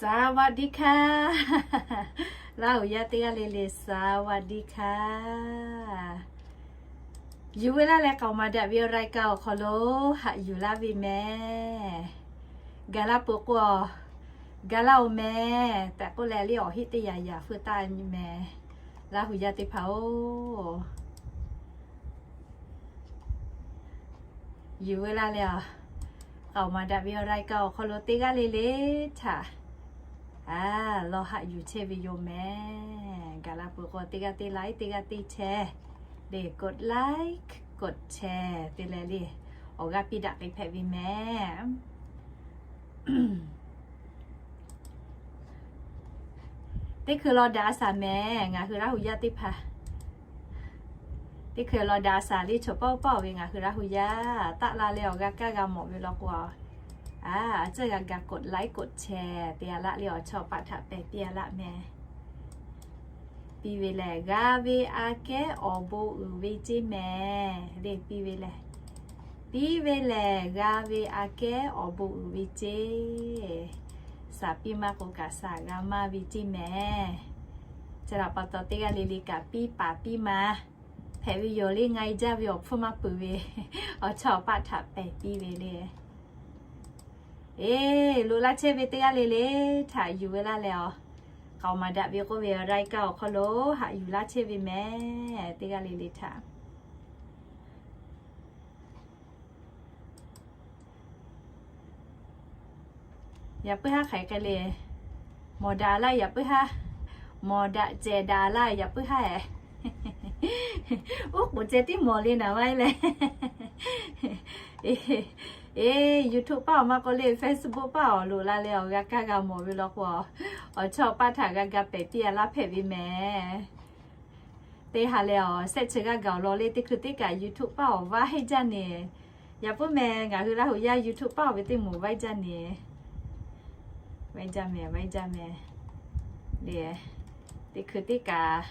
สวัสดีค่ะ Laˇ huˍ yaˇ teˇ g'aˇ le le, สวัสดีค่ะ. Yuˬ ve laˇ leh k'aoˍ maˍ daꞈ ve awˬ รายการ awˬ hk'aw lo haꞈ yuˬ laˇ ve mehˍ. Gaˬ la peuˬ k'o, gaˬ la-oˬ mehˍ tehꞈ k'oˆ leh, le awˬ heˆ teˇ yanˇ yanˇ feu taˇ nyi mehˍ. Laˇ huˍ yaˇ teˇ hpaˍ-oˬ, yuˬ ve laˇ leh a, k'aoˍ maˍ daꞈ ve awˬ รายการ awˬ hk'aw lo teˇ g'aˇ le le htaꞈ a lawˬ haꞈ yuˬ chehˇ ve yoˬ mehˍ. Gaˬ la peuˬ k'o, teˇ g'aˇ teˇ ไลค์ teˇ g'aˇ teˇ แชร์ le, กดไลค์ กดแชร์ te leh le, awˬ g'aˇ piˇ daꞈ k'ai hpehꞈ ve mehˍ. Teˇ hkui law daꞈ a shaˍ mehˍ. Ngaˬ hui Laˇ huˍ yaˇ teˇ hpaˍ, teˇ hkui law daꞈ a shaˍ le, chaw paˆ paˆ-oˬ ve ngaˬ hui Laˇ huˍ yaˇ taˆ la leh awˬ g'a kaˇ g'a mawˬ ve law k'o, a, a ciˉ g'a ga กดไลค์ กดแชร์ te a laˆ le, awˬ chawˇ paˆ htaꞈ pehˬ piˇ a laˆ mehˍ. Piˇ ve lehˬ, g'a ve aꞈ kehˉ awˬ bon uiˍ ve ceˇ mehˍ le. Piˇ ve lehˬ, piˇ ve lehˬ g'a ve aꞈ kehˉ awˬ bon uiˍ ve ceˇ. Shaˍ piˇ maˇ k'o kaꞈ shaˍ g'a maˇ ve ceˇ mehˍ. Chi htaꞈ pa taw teˇ g'aˇ le le kaꞈ piˇ paˍ piˇ ma hpehꞈ ve yoˬ le. Nga e jaˇ ve awˬ hpfuhˇ maˇ peuˬ ve, awˬ chawˇ awˬ paˆ htaꞈ pehˬ piˇ ve le. Eˬ, loꞈ la chehˇ ve teˇ g'aˇ le le htaꞈ yuˬ ve laˇ leh a, k'aoˍ maˍ daꞈ ve k'oˆ ve awˬ รายการ awˬ hk'aw lo haꞈ yuˬ laˇ chehˇ ve mehˍ. Teˇ g'aˇ le le htaꞈ yaꞈ puiˉ haˉ hk'aiˬ k'ai le. Mawˬ daꞈ laˇ yaꞈ puiˉ haˉ, mawˬ daꞈ cehˬ daꞈ laˇ yaꞈ puiˉ haˉ ehˍ. Uˉ k'oˍ ceh tiˉ mawˬ le naˍ vaˇ leh. Eˬ, YouTube paˆ awˬ maˇ k'oˆ le, Facebook paˆ awˬ loꞈ la leh awˬ g'a kaˇ g'a mawˬ ve law k'o, awˬ chawˇ awˬ paˆ htaꞈ g'a ga pehˬ piˇ a laˇ hpehꞈ ve mehˍ. Teˇ ha leh awˬ shehˆ chi g'aˇ gaˬ awˬ lawn le, teˇ hkui teˇ kaꞈ YouTube paˆ awˬ vaˇ heˆ jaˇ ne. Yaꞈ puiˉ mehˍ, ngaˬ hui Laˇ huˍ yaˇ YouTube paˆ awˬ ve teˇ moˍ vaˇ jaˇ ne. Vaˇ jaˇ mehˍ, vaˇ jaˇ mehˍ le. Teˇ hkui teˇ kaꞈ,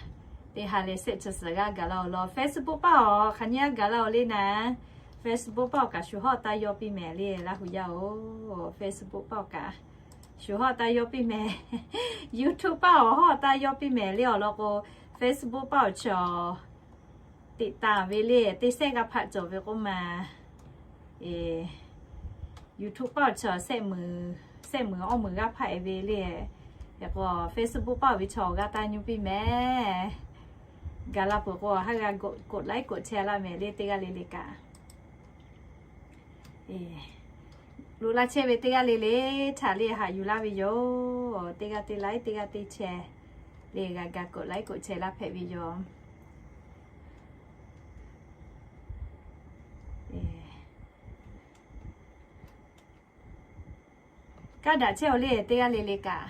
teˇ ha leh shehˆ chi suhˍ g'aˇ gaˬ la awˬ lawn, Facebook paˆ awˬ hk'aˬ nyi g'aˇ gaˬ la awˬ le naˍ. Facebook paˆ awˬ kaꞈ shu hawˇ taˇ yawˇ piˇ mehˍ le, Laˇ huˍ yaˇ-oˬ. Facebook paˆ awˬ kaꞈ shu hawˇ taˇ yawˇ piˇ mehˍ. YouTube paˆ awˬ hawˇ taˇ yawˇ piˇ mehˍ le awˬ lawn k'o, Facebook paˆ awˬ chi tiꞈ taˍ ve le, teˇ sehˆ g'aˇ hpaˆ cawˬ ve k'oˆ ma. YouTube paˆ awˬ chi sehˆ muiˬ awˇ muiˬ g'aˇ hpaˆ e ve le. Hk'e k'o, Facebook paˆ awˬ ve chi awˬ g'aˇ taˇ nyi piˇ mehˍ. Gaˬ la peuˬ k'o, haˉ g'a กดไลค์ กดแชร์ laˇ mehˍ le, teˇ g'aˇ le le kaꞈ. Loꞈ la chehˇ ve teˇ g'aˇ le le htaꞈ le haꞈ yuˬ laˇ ve yoˬ. Teˇ g'aˇ teˇ ไลค์ teˇ g'aˇ teˇ แชร์ le g'a ga กดไลค์ กดแชร์ laˇ hpehꞈ ve yoˬ. Kaˇ daꞈ chehˇ-oˬ le, teˇ g'aˇ le le kaꞈ.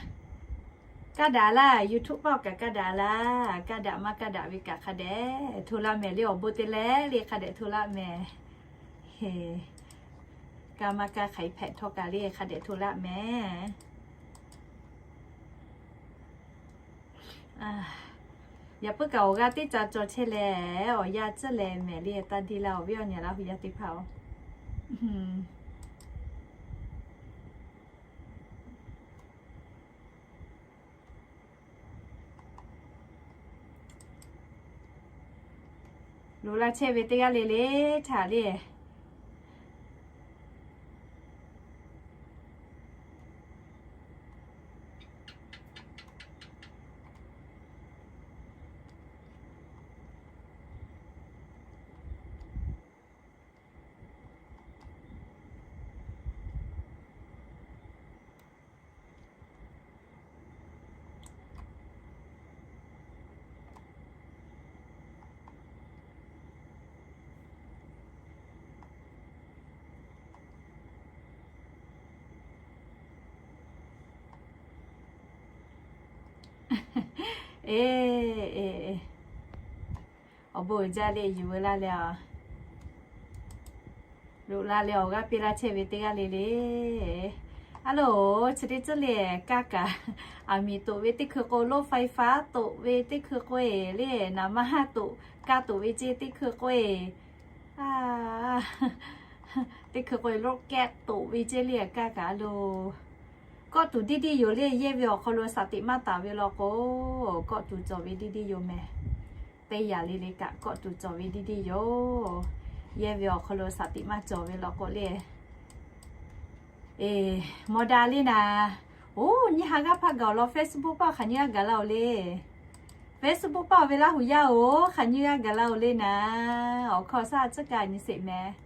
Kaˇ daꞈ laˇ, YouTube paˆ awˬ kaꞈ kaˇ daꞈ laˇ. Kaˇ daꞈ maˇ kaˇ daꞈ ve kaꞈ hk'a dehꞈ hto laˇ mehˍ le, awˬ bon te leh le hk'a dehꞈ hto laˇ mehˍ. Kaˇ maˇ kaˇ hk'aˬ hk'e hpehꞈ htawˇ kaꞈ le hk'a dehꞈ hto laˇ mehˍ. Yaꞈ puiˉ kaꞈ awˬ g'aˇ teˇ ca caw chehˇ leh, awˬ yanˇ tcuhˉ leh mehˍ le, taˇ deˇ laˇ awˬ viˉ awˬ nyi Laˇ huˍ yaˇ teˇ hpaˍ-oˬ. Loꞈ la chehˇ ve teˇ g'aˇ le le htaꞈ le Awˬ bon uiˍ jaˇ le, yuˬ veu laˇ leh a. Loꞈ la leh awˬ g'aˇ piˇ laˇ chehˇ ve teˇ g'aˇ le le. A loˬ, chi teˇ tcuhˉ le kaˇ kaꞈ, aˬ miˍ toꞈ ve teˇ hkui k'o, รถไฟฟ้า toꞈ ve teˇ hkui k'o e le, naˍ manˇ haˉ toꞈ, kaˇ toꞈ ve ceˇ teˇ hkui k'o e, teˇ hkui k'o e รถแก๊ส toꞈ ve ceˇ le kaˇ kaꞈ a loˬ. kawˆ tuˬ diˇ diˇ yoˬ le. Yehˇ ve awˬ hk'aw lo shaˍ tiꞈ maˇ taˍ ve law k'o, kawˆ tuˬ cawˬ ve diˇ diˇ yoˬ mehˍ. Teˇ yanˇ le le kaꞈ kawˆ tuˬ cawˬ ve diˇ diˇ yoˬ. Yehˇ ve awˬ hk'aw lo shaˍ tiꞈ maˇ cawˬ ve law k'o le, e, mawˬ daꞈ le naˍ. Oˇ, nyiˇ ha g'aˇ hpaˆ gaˬ awˬ lawn Facebook paˆ hk'aˬ nyiˇ g'aˇ gaˬ la oˬ le. Facebook paˆ oˬ ve Laˇ huˍ yaˇ oˬ, hk'aˬ nyiˇ g'aˇ gaˬ la oˬ le naˍ. Awˬ hkawˇ shaˉ tcuhˉ kaꞈ nyi sheˍ mehˍ.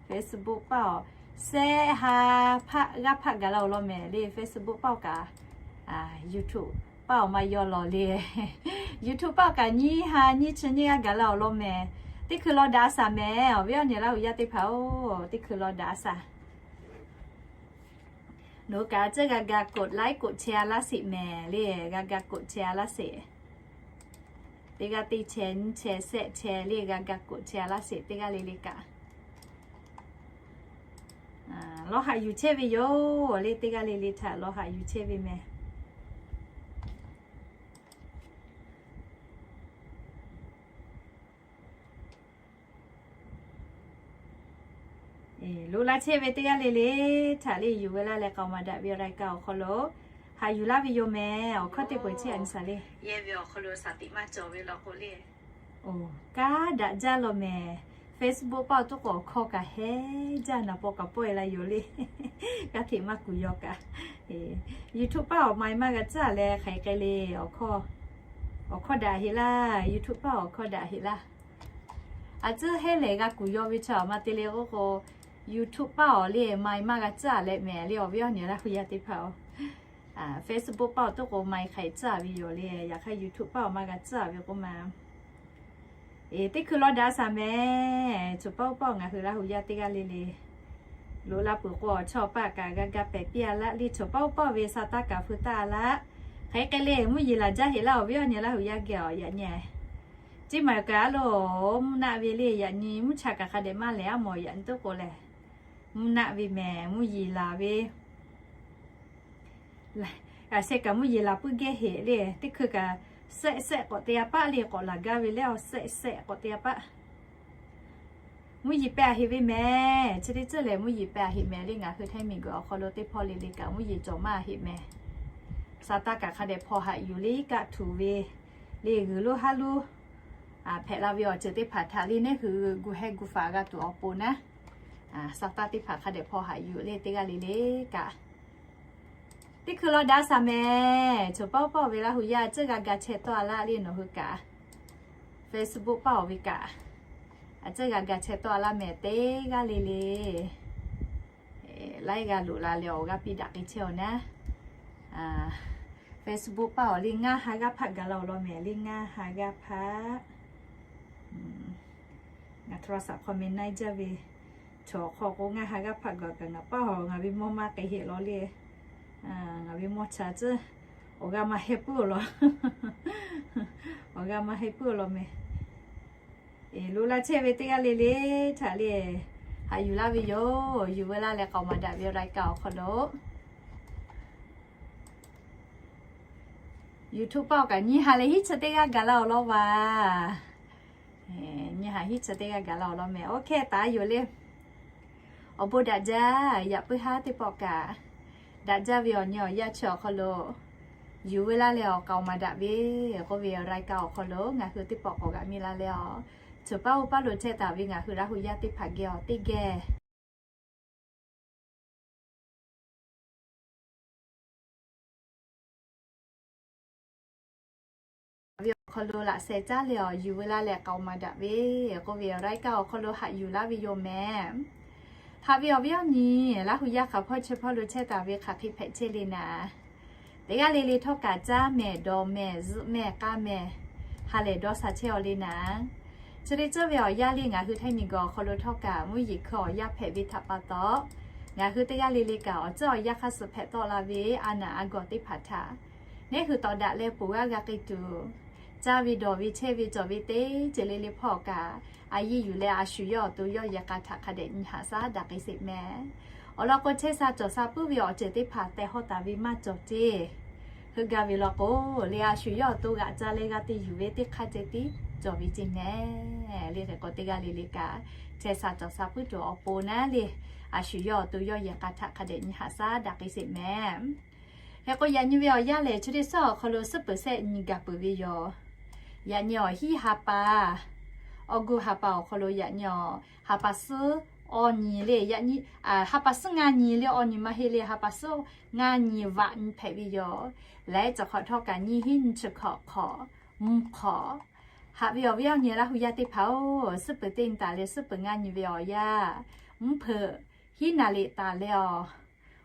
Facebook paˆ awˬ, shehˆ ha hpaˆ g'aˇ hpaˆ gaˬ la awˬ lawn mehˍ le. Facebook paˆ awˬ kaꞈ, YouTube paˆ awˬ maˇ yaw lawˬ le. YouTube paˆ awˬ kaꞈ nyiˇ ha nyiˇ chi nyiˇ g'aˇ gaˬ la awˬ lawn mehˍ. Teˇ hkui law daꞈ a shaˍ mehˍ. Awˬ viˉ awˬ nyi Laˇ huˍ yaˇ teˇ hpaˍ oˬ, teˇ hkui law daꞈ a shaˍ. Nawˬ hui kaꞈ a ciˉ g'a ga กดไลค์ กดแชร์ a laˇ sheˍ mehˍ le, g'a ga กดแชร์ a laˇ sheˍ. Teˇ g'aˇ teˇ แชร์ nyiˇ แชร์ shehˆ แชร์ le, g'a ga กดแชร์ a laˇ sheˍ. Teˇ g'aˇ le le kaꞈ lawˇ haꞈ yuˬ chehˇ ve yoˬ le. Teˇ g'aˇ le le htaꞈ lawˇ haꞈ yuˬ chehˇ ve mehˍ. Loꞈ la chehˇ ve teˇ g'aˇ le le htaꞈ le yuˬ ve laˇ leh k'aoˍ maˍ daꞈ ve awˬ รายการ awˬ hk'aw lo haꞈ yuˬ laˇ ve yoˬ mehˍ. Awˬ hkawˇ teˇ peuˬ chehˇ a nyi shaˍ le. Yehˇ ve awˬ hk'aw lo shaˍ tiꞈ maˇ cawˬ ve law k'o le, oˬ, kanˉ daꞈ jaˇ law mehˍ. Facebook paˆ awˬ toˉ k'o awˬ hkawˇ kaꞈ heˉ jaˇ naˍ paw kaꞈ pawˆ e la yoˬ le. Kanˉ hteꞈ maˇ kuˬ yaw kaꞈ. YouTube paˆ awˬ ma e maˇ g'a tcuhˉ leh hk'aˬ hk'e le, awˬ hkawˇ daꞈ heˆ laˇ. YouTube paˆ awˬ hkawˇ daꞈ heˆ laˇ. A ciˉ heˉ lehˬ g'a kuˬ yaw ve chaw a ma te le k'oˆ k'o, YouTube paˆ awˬ le ma e maˇ g'a tcuhˉ leh mehˍ le. Awˬ viˉ awˬ nyi Laˇ huˍ yaˇ teˇ hpaˍ oˬ, Facebook paˆ awˬ toˉ k'o ma e hk'aˬ hk'e tcuhˉ ve yoˬ le. Yaꞈ hk'aˇ YouTube paˆ awˬ maˇ g'a tcuhˉ ve k'oˆ ma. Eˬ, teˇ hkui law daꞈ a shaˍ mehˍ. Choˬ paˆ oˇ paˆ ngaˬ hui Laˇ huˍ yaˇ teˇ g'aˇ le le loꞈ la peuˬ k'o, awˬ chawˇ paˆ kaꞈ g'a ga pehˍ piˇ a laˇ le. Choˬ paˆ oˇ paˆ ve sa taˇ kaꞈ hpu taˇ a laˇ. Hk'aˬ hk'e le, mvuhˇ yeˬ laˬ jaˇ heˆ laˇ. Awˬ viˉ awˬ nyi Laˇ huˍ yaˇ geh awˬ yaꞈ nyi, ciˉ maˍ kaꞈ a loˬ, mvuhˇ naˆ ve le yaꞈ nyi mvuhˇ cha kaꞈ hk'a dehꞈ maˇ lehˬ, a mawˬ yaꞈ nyi toˉ k'o lehˬ, mvuhˇ naˆ ve mehˍ, mvuhˇ yeˬ laˬ ve. G'a sheh kaꞈ mvuhˇ yeˬ laˬ puiˉ gehˇ heˆ le. Teˇ hkui kaꞈ shehˆ shehˆ k'awꞈ te a paˆ le. K'awꞈ laˬ gaˇ ve leh awˬ shehˆ shehˆ k'awꞈ te a paˆ. Mvuhˇ yeˬ pehˍ a heꞈ ve mehˍ. Chi teˇ ceuˬ lehˬ mvuhˇ yeˬ pehˍ a heꞈ mehˍ le. Ngaˬ hui Htaiˇ miˬguiˬ awˬ hk'aw lo teˇ hpawˇ le le kaꞈ mvuhˇ yeˬ cawˬ maˇ a heꞈ mehˍ. Sa taˇ kaꞈ hk'a dehꞈ hpaw haꞈ yuˬ le kaˆ tuˬ ve le. G'uiˬ lonˉ haˉ lonˉ hpehꞈ la ve awˬ ceuˬ teˇ hpaˍ htaꞈ le neˉ hui gu heh gu faˍ g'a tuˬ awˬ pon naˉ, sa taˇ teˇ hpaˍ hk'a dehꞈ hpaw haꞈ yuˬ le teˇ g'aˇ le le kaꞈ. Teˇ hkui law daꞈ a shaˍ mehˍ. Choˬ paˆ oˇ paˆ ve Laˇ huˍ yaˇ a ciˉ g'a ga chehˇ tawˆ a laˇ le. Nawˬ hui kaꞈ Facebook paˆ awˬ ve kaꞈ a ciˉ g'a ga chehˇ tawˆ a laˇ mehˍ teˇ g'aˇ le le. Laiˉ g'aˇ loꞈ la leh awˬ g'aˇ piˇ daꞈ k'ai chehˇ awˬ naˉ. Facebook paˆ awˬ le ngaˇ ha g'aˇ hpaˆ gaˬ la awˬ lawn mehˍ le. Ngaˇ ha g'aˇ hpaˆ. Ngaˬ โทรศัพท์ hk'aw meh naiˇ jaˇ ve, chaw hk'aw k'o ngaˇ ha g'aˇ hpaˆ gaˬ kaꞈ ngaˬ paˇ awˬ ngaˬ ve mawˇ maˇ k'ai heˆ law le. Ngaˬ ve mawˇ cha ciˉ awˬ g'aˇ maˇ heh puiˉ awˬ lawn, awˬ g'aˇ maˇ heh puiˉ awˬ lawn mehˍ. Loꞈ la chehˇ ve teˇ g'aˇ le le htaꞈ le haꞈ yuˬ laˇ ve yoˬ. Yuˬ ve laˇ leh k'aoˍ maˍ daꞈ ve awˬ รายการ awˬ hk'aw lo YouTube paˆ awˬ kaꞈ nyiˇ ha leh hiˉ chi teˇ g'aˇ gaˬ la awˬ lawn vaˬ. Nyiˇ ha hiˉ chi teˇ g'aˇ gaˬ la awˬ lawn mehˍ. Oˇ hkehˇ taˍ yoˬ le. Awˬ bon daꞈ jaˇ. Yaꞈ puiˉ haˉ teˇ pawˆ kaꞈ daꞈ jaˇ ve awˬ nyi awˬ yaˇ chi awˬ hk'aw lo yuˬ ve laˇ leh awˬ k'aoˍ maˍ daꞈ ve k'oˆ ve awˬ รายการ awˬ hk'aw lo ngaˬ hui teˇ pawˆ k'awꞈ g'aꞈ mi la leh awˬ, choˬ paˇ oˇ paˇ lo chehˇ taˍ ve ngaˬ hui Laˇ huˍ yaˇ teˇ hpaˍ geh awˬ teˇ geh ve awˬ hk'aw lo laꞈ sheh caˉ leh awˬ yuˬ ve laˇ leh k'aoˍ maˍ daꞈ ve k'oˆ ve awˬ รายการ awˬ hk'aw lo haꞈ yuˬ laˇ ve yoˬ mehˍ. Haꞈ ve awˬ viˉ awˬ nyi Laˇ huˍ yaˇ hk'aˬ hpawˇ chehˇ hpawˇ lo chehˇ taˍ ve hk'aˬ hk'e hpehꞈ chehˇ le naˍ, teˇ g'aˇ le le htawˇ kaꞈ caˇ mehˍ, dawˬ mehˍ, zuhꞈ mehˍ, k'a mehˍ, ha lehˬ dawˇ sha chehˇ awˬ le naˍ. Chi le tcuhˉ ve awˬ yaˇ le ngaˬ hui Htaiˇ miˬguiˬ awˬ hk'aw lo htawˇ kaꞈ mvuhˇ yeˬ hkui awˬ yaˇ hpehꞈ ve htaꞈ pa taw, ngaˬ hui teˇ g'aˇ le le kaꞈ awˬ ceuˬ awˬ yaˇ hk'aˇ suh hpehꞈ tawˆ la ve a naˬ a gawˬ teˇ hpaˍ htaꞈ neˉ hui tawˍ daꞈ leh poˬ g'aˇ g'a k'ai tuˬ, caˇ ve dawˬ ve chehˇ ve cawˬ ve teˇ ceuˬ le le hpawˇ kaꞈ a yiˇ yuˬ leh a shu yawˇ awˬ to yawˇ yehˬ k'a htaꞈ hk'a dehꞈ nyi haꞈ shaˉ daꞈ k'ai sheˍ mehˍ. Awˬ lawn k'o chehˇ sha cawˬ sha puiˉ ve awˬ ceuˬ teˇ hpaˍ tehˬ hawˇ taˍ ve maˇ cawˬ ceˇ. Heuˆ gaˇ ve law k'o, le a shu yawˇ awˬ to g'aꞈ ca leh g'a te yuˬ ve teˇ hk'aˇ ceh tiˉ cawˬ ve ceˇ mehˍ. Le hk'e k'o teˇ g'aˇ le le kaꞈ chehˇ sha cawˬ sha puiˉ tuˬ awˬ pon naˉ le, a shu yawˇ awˬ to yawˇ yehˬ k'a htaꞈ hk'a dehꞈ nyi haꞈ shaˉ daꞈ k'ai sheˍ mehˍ. Hk'e k'o, yaꞈ nyi ve awˬ yanˇ lehˬ, chi teˇ suhˉ awˬ hk'aw lo suhˉ peuˬ sehˆ nyi gaˬ peuˬ ve yoˬ. Yaꞈ nyi awˬ hiˉ ha pa, August ha pa awˬ hk'aw lo yaꞈ nyi awˬ ha pa suhˉ awˬ nyi le, yaꞈ nyi ha pa suhˉ ngaˇ nyi le, awˬ nyi maˇ heˆ le, ha pa suhˉ ngaˇ nyi vaꞈ nyi hpehꞈ ve yoˬ. Leh cawˬ hk'awꞈ htawˇ kaꞈ nyiˇ hinˉ nyiˇ chi hkawꞈ hk'awꞈ mvuhˇ hk'awꞈ haꞈ ve awˬ viˉ awˬ nyi Laˇ hu yaˇ teˇ hpaˍ-oˬ, suhˉ peuˬ teˇ nyi taˍ leh suhˉ peuˬ ngaˇ nyi ve awˬ yanˇ, mvuhˇ hpeuꞈ hiˉ naˍ riˍ taˍ leh awˬ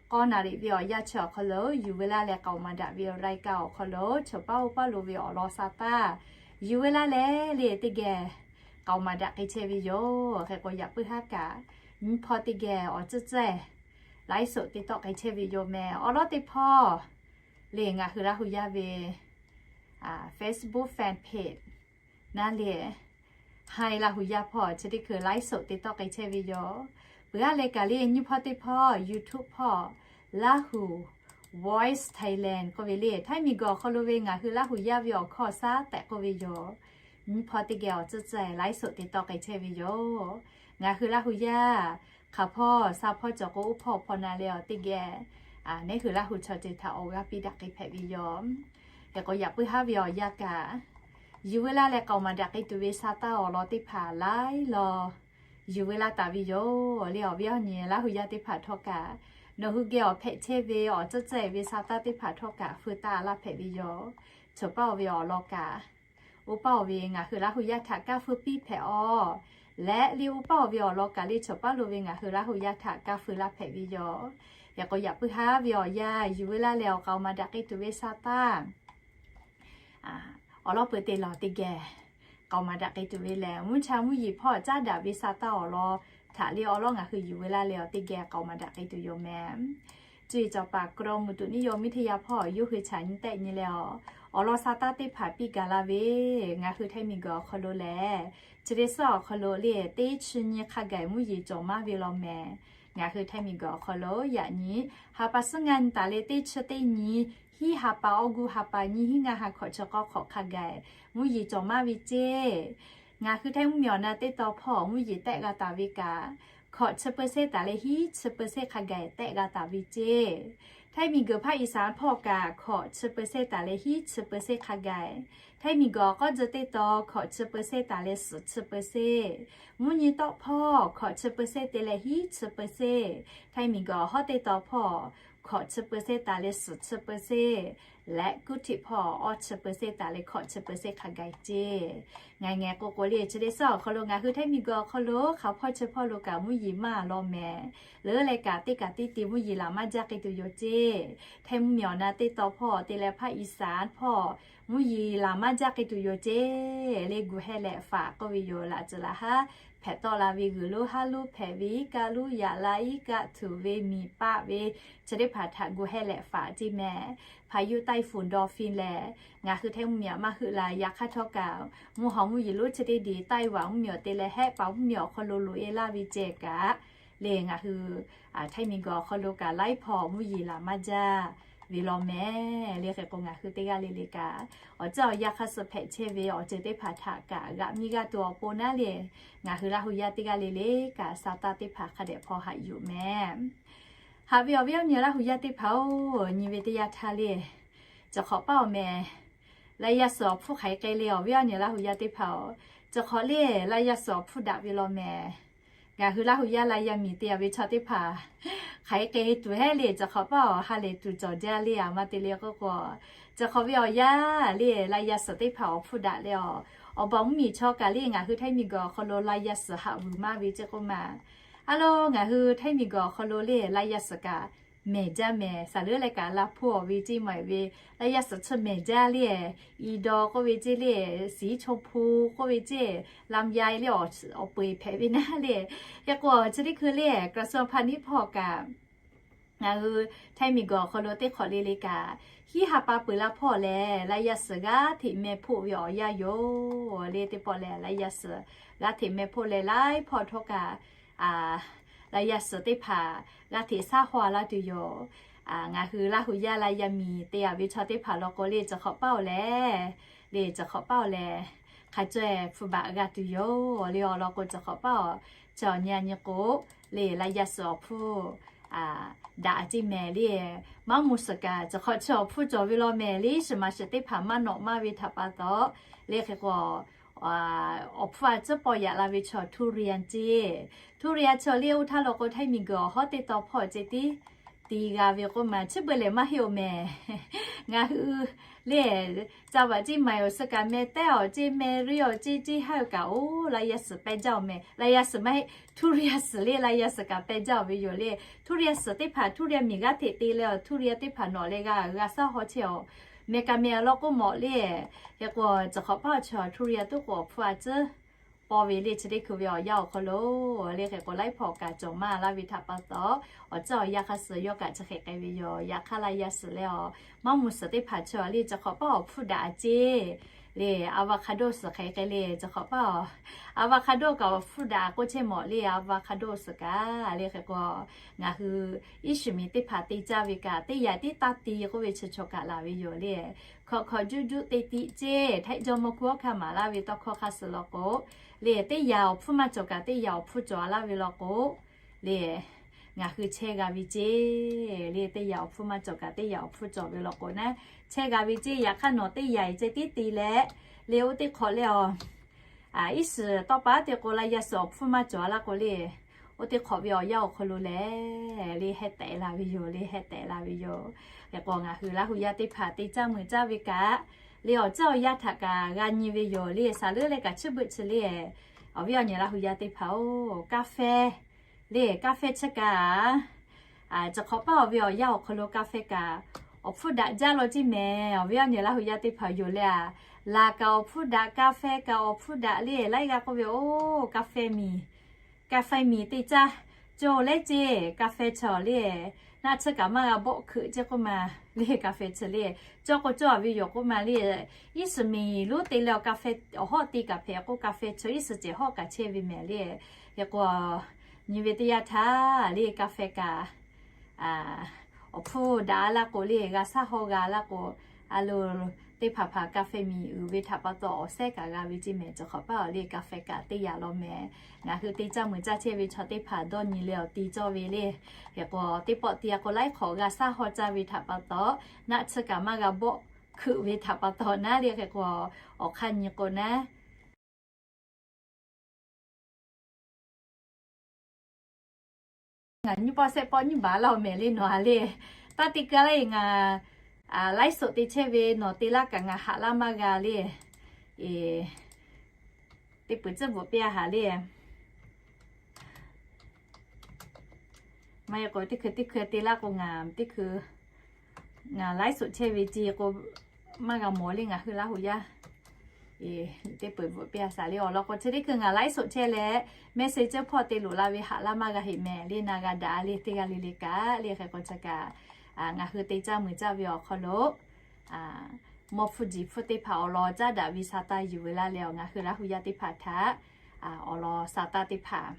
k'awˇ naˍ riˍ ve awˬ yanˇ chi awˬ hk'aw lo yuˬ ve laˇ leh k'aoˍ maˍ daꞈ ve awˬ รายการ awˬ hk'aw lo chawˬ paˇ oˇ paˇ lo ve awˬ lawn sa taˇ yuˬ ve laˇ leh le teˇ geh k'aoˍ maˍ daꞈ k'ai chehˇ ve yoˬ. Hk'e k'o, yaꞈ puiˉ haˉ kaꞈ nyiˇ hpawˇ teˇ geh awˬ tcuhˉ tcuhˉ laiˉ soꞈ te tawˆ k'ai chehˇ ve yoˬ meh. Awˬ lawn teˇ hpawˇ le ngaˬ hui Laˇ hu yaˇ ve Facebook fan page naˉ le, ha Laˇ hu yaˇ hpawˇ chi teˇ hkui laiˉ soꞈ te tawˆ k'ai chehˇ ve yoˬ. Peuˬ aˇ leh kaꞈ le nyiˇ hpawˇ teˇ hpawˇ YouTube hpawˇ Laˇ hu Voice Thailand k'oˆ ve le, Htaiˇ miˬ guiˬ awˬ hk'aw lo ve ngaˬ hui Laˇ hu yaˇ ve awˬ hkawˇ awˬ shaˉ tehꞈ k'oˆ ve yoˬ. Nyiˇ hpawˇ teˇ geh awˬ tcuhˉ tcuhˉ laiˉ soꞈ te tawˆ k'ai chehˇ ve yoˬ. Ngaˬ hui Laˇ hu yaˇ hk'aˬ hpawˇ sha hpawˇ cawˬ k'o, oˇ hpawˇ awˬ hpawˇ na leh awˬ teˇ geh neˉ hui Laˇ hu chaw ceuˬ htaꞈ awˬ g'aˇ piˇ daꞈ k'ai hpehꞈ ve yoˬ. Hk'e k'o, yaꞈ puiˉ haˉ ve awˬ yanˇ kaꞈ yuˬ ve laˇ leh k'aoˍ maˍ daꞈ k'ai tuˬ ve sa taˇ awˬ lawn teˇ hpaˍ laiˉ law yuˬ ve laˇ taˍ ve yoˬ. Le awˬ viˉ awˬ nyi Laˇ hu yaˇ teˇ hpaˍ htawˇ kaꞈ nawˬ hui geh awˬ hpehꞈ chehˇ ve awˬ tcuhˉ tcuhˉ ve sa taˇ teˇ hpaˍ htawˇ kaꞈ feu taˇ laˇ hpehꞈ ve yoˬ. Chawˬ paˇ oˇ ve awˬ lawn kaꞈ oˇ paˇ oˇ ve ngaˬ hui Laˇ hu yaˇ htaꞈ kaˇ feu piˇ hpehꞈ aˬ leh, le oˇ paˇ oˇ ve awˬ lawn kaꞈ le chawˬ paˇ lo ve ngaˬ hui Laˇ hu yaˇ htaꞈ kaˇ feu laˇ hpehꞈ ve yoˬ. Hk'e k'o, yaꞈ puiˉ haˉ ve awˬ yanˇ yuˬ ve laˇ leh awˬ k'aoˍ maˍ daꞈ k'ai tuˬ ve sa taˇ awˬ lawn peuˬ te lawˬ teˇ geh k'aoˍ maˍ daꞈ k'ai tuˬ ve lehˬ, mvuhˇ cha mvuhˇ yeˬ hpawˇ caˉ daꞈ ve sa taˇ awˬ lawn htaꞈ le awˬ lawn ngaˬ hui yuˬ ve laˇ leh awˬ teˇ geh k'aoˍ maˍ daꞈ k'ai tuˬ yoˬ meh. Cuˇ yiˍ cawˬ paˍ กรมอุตุนิยมวิทยา hpawˇ yawˇ hui chaꞈ nyi tehˆ nyi leh awˬ, awˬ lawn sa taˇ teˇ hpaˍ piˇ gaˬ la ve, ngaˬ hui Htaiˇ miˬ guiˬ awˬ hk'aw lo lehˬ, chi teˇ suhˉ awˬ hk'aw lo le teˇ chi nyi hk'a gaˬ mvuhˇ yeˬ cawˬ maˇ ve law meh. Ngaˬ hui Htaiˇ miˬ guiˬ awˬ hk'aw lo yaꞈ nyi ha pa suhˉ ngaˇ nyi taˍ leh teˇ chi teˇ nyi hiˉ ha pa August ha pa nyiˇ hinˉ ngaˇ ha hkawꞈ chi k'awˇ hk'awꞈ hk'a gaˬ mvuhˇ yeˬ cawˬ maˇ ve ceˇ. Ngaˬ hui Htaiˇ mvuhˇ miˬ awˬ na teˇ tawn hpawˇ mvuhˇ yeˬ tehˆ g'a taˍ ve kaꞈ, hkawꞈ chi เปอร์เซ็นต์ taˍ leh hiˉ chi เปอร์เซ็นต์ hk'a gaˬ tehˆ g'a taˍ ve ceˇ. Htaiˇ miˬ guiˬ ภาคอีสาน hpawˇ kaꞈ hkawꞈ chi เปอร์เซ็นต์ taˍ leh hiˉ chi เปอร์เซ็นต์ hk'a gaˬ. Htaiˇ miˬ guiˬ awˬ k'awˇ jeu teˇ tawn hkawꞈ chi เปอร์เซ็นต์ taˍ leh suhˍ chi เปอร์เซ็นต์. Mvuhˇ nyi tawˆ hpawˇ hkawꞈ chi เปอร์เซ็นต์ te leh hiˉ chi เปอร์เซ็นต์. Htaiˇ miˬ guiˬ awˬ hawˉ teˇ tawn hpawˇ hkawꞈ chi เปอร์เซ็นต์ taˍ leh suhˍ chi เปอร์เซ็นต์ leh kuˇ htiꞈ hpawˇ awˇ chi เปอร์เซ็นต์ taˍ leh hkawꞈ chi เปอร์เซ็นต์ hk'a gaˬ ceˇ. Ngaˬ ngeh k'o k'o le chi teˇ suhˉ awˬ hk'aw lo ngaˬ hui Htaiˇ miˬ guiˬ awˬ hk'aw lo hk'aˬ hpawˇ chi hpawˇ lo kaꞈ mvuhˇ yeˬ maˇ law meh. Leuˉ leh kaꞈ teˇ kaꞈ teˇ te mvuhˇ yeˬ laˬ maˇ jaˇ k'ai tuˬ yoˬ ceˇ. Htaiˇ mvuhˇ miˬ awˬ na teˇ tawn hpawˇ te leh ภาคอีสาน hpawˇ mvuhˇ yeˬ laˬ maˇ jaˇ k'ai tuˬ yoˬ ceˇ. Le gu heh leh faˍ k'oˆ ve yoˬ. Laꞈ ceuˬ laꞈ haˉ hpehꞈ tawˆ la ve g'uiˬ lonˉ haˉ lonˉ hpehꞈ ve iˉ kaˆ lonˉ yaꞈ la iˉ kaˆ tuˬ ve miˬ paˆ ve chi teˇ hpaˍ htaꞈ gu heh leh faˍ ceˇ meh. พายุไต้ฝุ่นดอลฟิน lehˬ, ngaˬ hui Htaiˇ mvuhˇ miˬ aꞈ maˇ heuˆ la yaꞈ hk'aˇ htawˇ kaꞈ mvuhˇ haw mvuhˇ yeˬ lonˉ chi teˇ diˬ ไต้หวัน mvuhˇ miˬ awˬ te leh hehˆ paˍ mvuhˇ miˬ awˬ hk'aw lo loꞈ e laˇ ve ceh kaꞈ, le ngaˬ hui Htaiˇ miˬ guiˬ awˬ hk'aw lo kaꞈ laiˉ hpawˇ mvuhˇ yeˬ laˬ maˇ jaˇ ve law meh. Le hk'e k'o ngaˬ hui teˇ g'aˇ le le kaꞈ awˬ ceuˬ awˬ yanˇ hk'a suh hpehꞈ chehˇ ve awˬ ceuˬ teˇ hpaˍ htaꞈ kaꞈ g'aꞈ miˇ g'aˇ tuˬ awˬ pon naˉ le, ngaˬ hui Laˇ hu yaˇ teˇ g'aˇ le le kaꞈ sa taˇ teˇ hpaˍ hk'a dehꞈ hpaw haꞈ yuˬ meh. Haꞈ ve awˬ viˉ awˬ nyi Laˇ hu yaˇ teˇ hpaˍ-oˬ, nyi ve teˇ yanˇ htaˇ le, cawˬ hk'awꞈ paˇ awˬ meh, laˇ yaˇ suhˍ awˬ hpfuhˇ hk'aˬ hk'e k'ai le awˬ viˉ awˬ nyi Laˇ hu yaˇ teˇ hpaˍ-oˬ, cawˬ hk'awꞈ le laˇ yaˇ suhˍ awˬ hpfuhˇ daꞈ ve law meh. Ngaˬ hui Laˇ hu yaˇ laˇ yaˇ miˬ te a ve chaw teˇ hpaˍ hk'aˬ hk'e k'ai tuˬ hehˉ le, cawˬ hk'awꞈ paˇ awˬ ha lehˬ tuˬ cawˬ jaˇ le a ma te le k'oˆ k'o, cawˬ hk'awꞈ ve awˬ yanˇ le laˇ yaˇ suhˍ teˇ hpaˍ awˬ hpfuhˇ daꞈ leh awˬ, awˬ baˬ mvuhˇ miˬ chaw kaꞈ le ngaˬ hui Htaiˇ miˬ guiˬ awˬ hk'aw lo laˇ yaˇ suhˍ haꞈ vuiˬ maˇ ve ceˇ k'oˆ ma. A lo ngaˬ hui Htaiˇ miˬ guiˬ awˬ hk'aw lo le laˇ yaˇ suhˍ kaꞈ mehˬ jaˇ mehˬ, saˍ leuˉ leh kaꞈ la hpuˇ awˬ ve ceˇ maˬ ve, laˇ yaˇ suhˍ chi mehˬ jaˇ le, i daw k'oˆ ve ceˇ le, สีชมพู k'oˆ ve ceˇ, ลำไย le awˬ peuˬ eˬ hpehꞈ ve naˉ le. Hk'e k'o chi teˇ hkui le กระทรวงพาณิชย์ hpawˇ kaꞈ ngaˬ hui Htaiˇ miˬ guiˬ awˬ hk'aw lo teˇ hk'awꞈ le le kaꞈ, hiˉ ha pa peuˬ la hpawˇ lehˬ laˇ yaˇ suhˍ g'aˇ hteꞈ meh hpoˆ ve awˬ yanˇ yoˬ le. Teˇ pawˆ lehˬ laˇ yaˇ suhˍ g'aˇ hteꞈ meh hpoˆ leh laiˉ hpawˇ htawˇ kaꞈ laˇ yaˇ suhˍ teˇ hpaˍ g'aˇ hteꞈ shaˉ hawˇ a laˇ tuˬ yoˬ. Ngaˬ hui Laˇ hu yaˇ laˇ yaˇ miˬ te a ve chaw teˇ hpaˍ law k'o le cawˬ hk'awꞈ paˇ awˬ leh, le cawˬ hk'awꞈ paˇ awˬ leh, hk'a caweh hpu baꞈ g'a tuˬ yoˬ le. Awˬ lawn k'o cawˬ hk'awꞈ paˇ awˬ, chi awˬ nyi a nyi k'o, le laˇ yaˇ suhˍ awˬ hpfuhˇ daꞈ ceˇ mehˍ le. Maˇ mvuh suhˍ kaꞈ, chi hk'awꞈ chi awˬ hpfuhˇ cawˬ ve law mehˍ le. Shiˍ maˍ shiˍ teˇ hpaˍ maˇ nawꞈ maˇ ve htaꞈ pa taw, le hk'e k'o, awˬ hpfuhˇ a tcuhˉ paw yaꞈ la ve chaw ทุเรียน ceˇ. ทุเรียน chaw le oˇ htaˇ law k'o, Htaiˇ miˬguiˬ awˬ hawˉ teˇ taw hpawˇ ceh tiˉ te g'a ve k'oˆ ma, chi beuꞈ lehˬ maˇ heˆ oˬ mehˍ. Ngaˬ hui le, ca vaꞈ ceˇ maiˍ awˬ suh kaꞈ meh tehˉ awˬ ceˇ, meh riˉ awˬ ceˇ, ceˇ haˉ oˬ kaꞈ oˬ, laˇ yaˇ suhˍ pehˇ jaˇ oˬ mehˍ. Laˇ yaˇ suhˍ maˇ heˆ, ทุเรียน suhˍ le laˇ yaˇ suhˍ kaꞈ pehˇ jaˇ oˬ ve yoˬ le. ทุเรียน suhˍ teˇ hpaˍ ทุเรียน miˬ g'aˇ hteꞈ te leh awˬ ทุเรียน teˇ hpaˍ nawꞈ leh g'a g'a shaˉ haw chehˇ awˬ, meh kaꞈ meh awˬ lawn k'oˆ mawˬ le. Hk'e k'o, chi hk'awꞈ paˉ awˬ chi ทุเรียน tuˉ k'o awˬ hpfuhˇ a tcuhˉ paw ve le. Chi teˇ hkui ve awˬ yanˇ awˬ hk'aw lo le, hk'e k'o laiˉ hpawˇ kaꞈ cawˬ maˇ laˇ ve htaꞈ pa taw, awˬ tcuhˉ awˬ yanˇ hk'a suhˍ yawˇ kaꞈ chi hk'e k'ai ve yoˬ. Yaꞈ hk'aˇ laˇ yaˇ suhˍ leh awˬ, maˇ mvuh suhˍ teˇ hpaˍ chi le, chi hk'awꞈ paˉ awˬ hpfuhˇ daꞈ a ceˇ le. Avocado suhˍ hk'e k'ai le, chi hk'awꞈ paˉ awˬ, avocado kaꞈ awˬ hpfuhˇ daꞈ k'oˆ chehˇ mawˬ le. Avocado suhˍ kaꞈ le, hk'e k'o ngaˬ hui iˉ shiˍ miˬ teˇ hpaˍ te caˇ ve kaꞈ, teˇ yanˇ tiˉ taˇ ti k'oˆ ve chi chaw kaꞈ laˬ ve yoˬ le. Hkawꞈ hkawꞈ juˆ juˆ te tiꞈ ceˇ. Htaiˇ jawˇmawˇ hkui awˬ hkanˇ maˍ laˇ ve tawˇ hkawˇ hk'a suhˍ law k'o le, teˇ yanˇ awˬ hpfuhˇ maˇ cawˬ kaꞈ teˇ yanˇ awˬ hpfuhˇ cawˬ a laˇ ve law k'o le, ngaˬ hui chehˇ g'a ve ceˇ le. Teˇ yanˇ awˬ hpfuhˇ maˇ cawˬ kaꞈ teˇ yanˇ awˬ hpfuhˇ cawˬ ve law k'o naˉ, chehˇ g'a ve ceˇ. Yaꞈ hk'aˇ nawˬ teˇ yanˇ ceh tiˉ te leh le, oˇ teˇ hk'awꞈ le awˬ, iˉ shiˍ tawˇ pa te k'o laˇ yaˇ suhˍ awˬ hpfuhˇ maˇ cawˬ a laˇ k'o le, oˇ teˇ hk'awꞈ ve awˬ yanˇ awˬ hk'aw lo lehˬ le, heh tehꞈ la ve yoˬ le, heh tehꞈ la ve yoˬ. Hk'e k'o ngaˬ hui Laˇ huˍ yaˇ teˇ hpaˍ te caˇ mui caˇ ve kaꞈ le, awˬ ceuˬ awˬ yanˇ htaꞈ kaꞈ g'a nyi ve yoˬ le. Saˍ leuˉ leh kaꞈ chi beuꞈ chi le, awˬ viˉ awˬ nyi Laˇ huˍ yaˇ teˇ hpaˍ-oˬ, กาแฟ le, กาแฟ chi kaꞈ, chi hk'awꞈ paˉ awˬ ve awˬ yanˇ awˬ hk'aw lo กาแฟ kaꞈ awˬ hpfuhˇ daꞈ jaˇ law ceˇ mehˍ. Awˬ viˉ awˬ nyi Laˇ huˍ yaˇ teˇ hpaˍ yoˬ le a, laˬ kaꞈ awˬ hpfuhˇ daꞈ, กาแฟ kaꞈ awˬ hpfuhˇ daꞈ le. Laiˉ g'aˇ k'oˆ ve, oˇ กาแฟ miˬ, กาแฟ miˬ te caˇ cawˬ leh ceˇ, กาแฟ chaw le, naˆ tsuhˇ kaꞈ maˇ g'a bawˆ hkeuꞈ ceˇ k'oˆ ma le. กาแฟ chaw le, cawˇ k'o cawˇ a ve yoˬ k'oˆ ma le. Iˉ shiˍ miˬ lonˉ te leh awˬ กาแฟ awˬ hawˉ te kaꞈ hpehꞈ k'o, กาแฟ chaw iˉ shiˍ cehˬ hawˉ kaꞈ chehˇ ve mehˍ le. Hk'e k'o nyi ve teˇ yanˇ htaˇ le, กาแฟ kaꞈ awˬ hpfuhˇ daꞈ a laˇ k'o le, g'a shaˉ haw g'a laˇ k'o, a lo teˇ hpaˍ hpaˍ กาแฟ miˬ uiˍ ve htaꞈ pa taw awˬ sehˉ kaꞈ g'a ve ceˇ mehˍ. Chi hk'awꞈ paˉ awˬ le กาแฟ kaꞈ teˇ yanˇ law mehˍ. Ngaˬ hui te caˇ mui caˇ chehˇ ve chaw teˇ hpaˍ dawˇ nyi leh awˬ ti cawˇ ve le. Hk'e k'o teˇ pawˆ te a k'o laiˉ hk'awꞈ g'a shaˉ haw caˇ ve htaꞈ pa taw, naˆ tsuhˇ kaꞈ maˇ g'a bawˆ hkeuꞈ ve htaꞈ pa taw naˉ le. Hk'e k'o awˬ hk'aˇ nyi k'o naˉ, ngaˬ nyiˇ pawˆ shehˆ pawˆ nyiˇ baˬ laˇ oˬ mehˍ le nawˬ a le. Taˇ te keu laˇ eˬ, ngaˬ laiˉ suhˍ te chehˇ ve nawˬ te laˇ kaꞈ ngaˬ haꞈ laˇ maˇ g'a le. Teˇ peuˬ tcuhˉ bvuhꞈ piˇ a haꞈ le. Maˇ heˆ k'o teˇ hkui teˇ hkui te laˇ k'o ngaˬ teˇ hkui ngaˬ laiˉ suhˍ chehˇ ve ce k'o maˇ g'a mawˬ le ngaˬ hui Laˇ huˍ yaˇ. Teˇ peuˬ bvuhꞈ piˇ a shaˍ le awˬ lawn k'o, chi teˇ hkui ngaˬ laiˉ suhˍ chehˇ leh message hpawˇ te loꞈ la ve haꞈ laˇ maˇ g'a heꞈ mehˍ le. Na g'a daꞈ le teˇ g'aˇ le le kaꞈ le. Hk'e k'o chi kaꞈ ngaˬ hui te caˇ mui caˇ ve awˬ hk'aw lo mawˇ hpfuhˇ jiˬ hpfuhˇ teˇ hpaˍ awˬ lawn caˉ daꞈ ve sa taˇ yuˬ ve laˇ leh awˬ ngaˬ hui Laˇ huˍ yaˇ teˇ hpaˍ htaꞈ awˬ lawn sa taˇ teˇ hpaˍ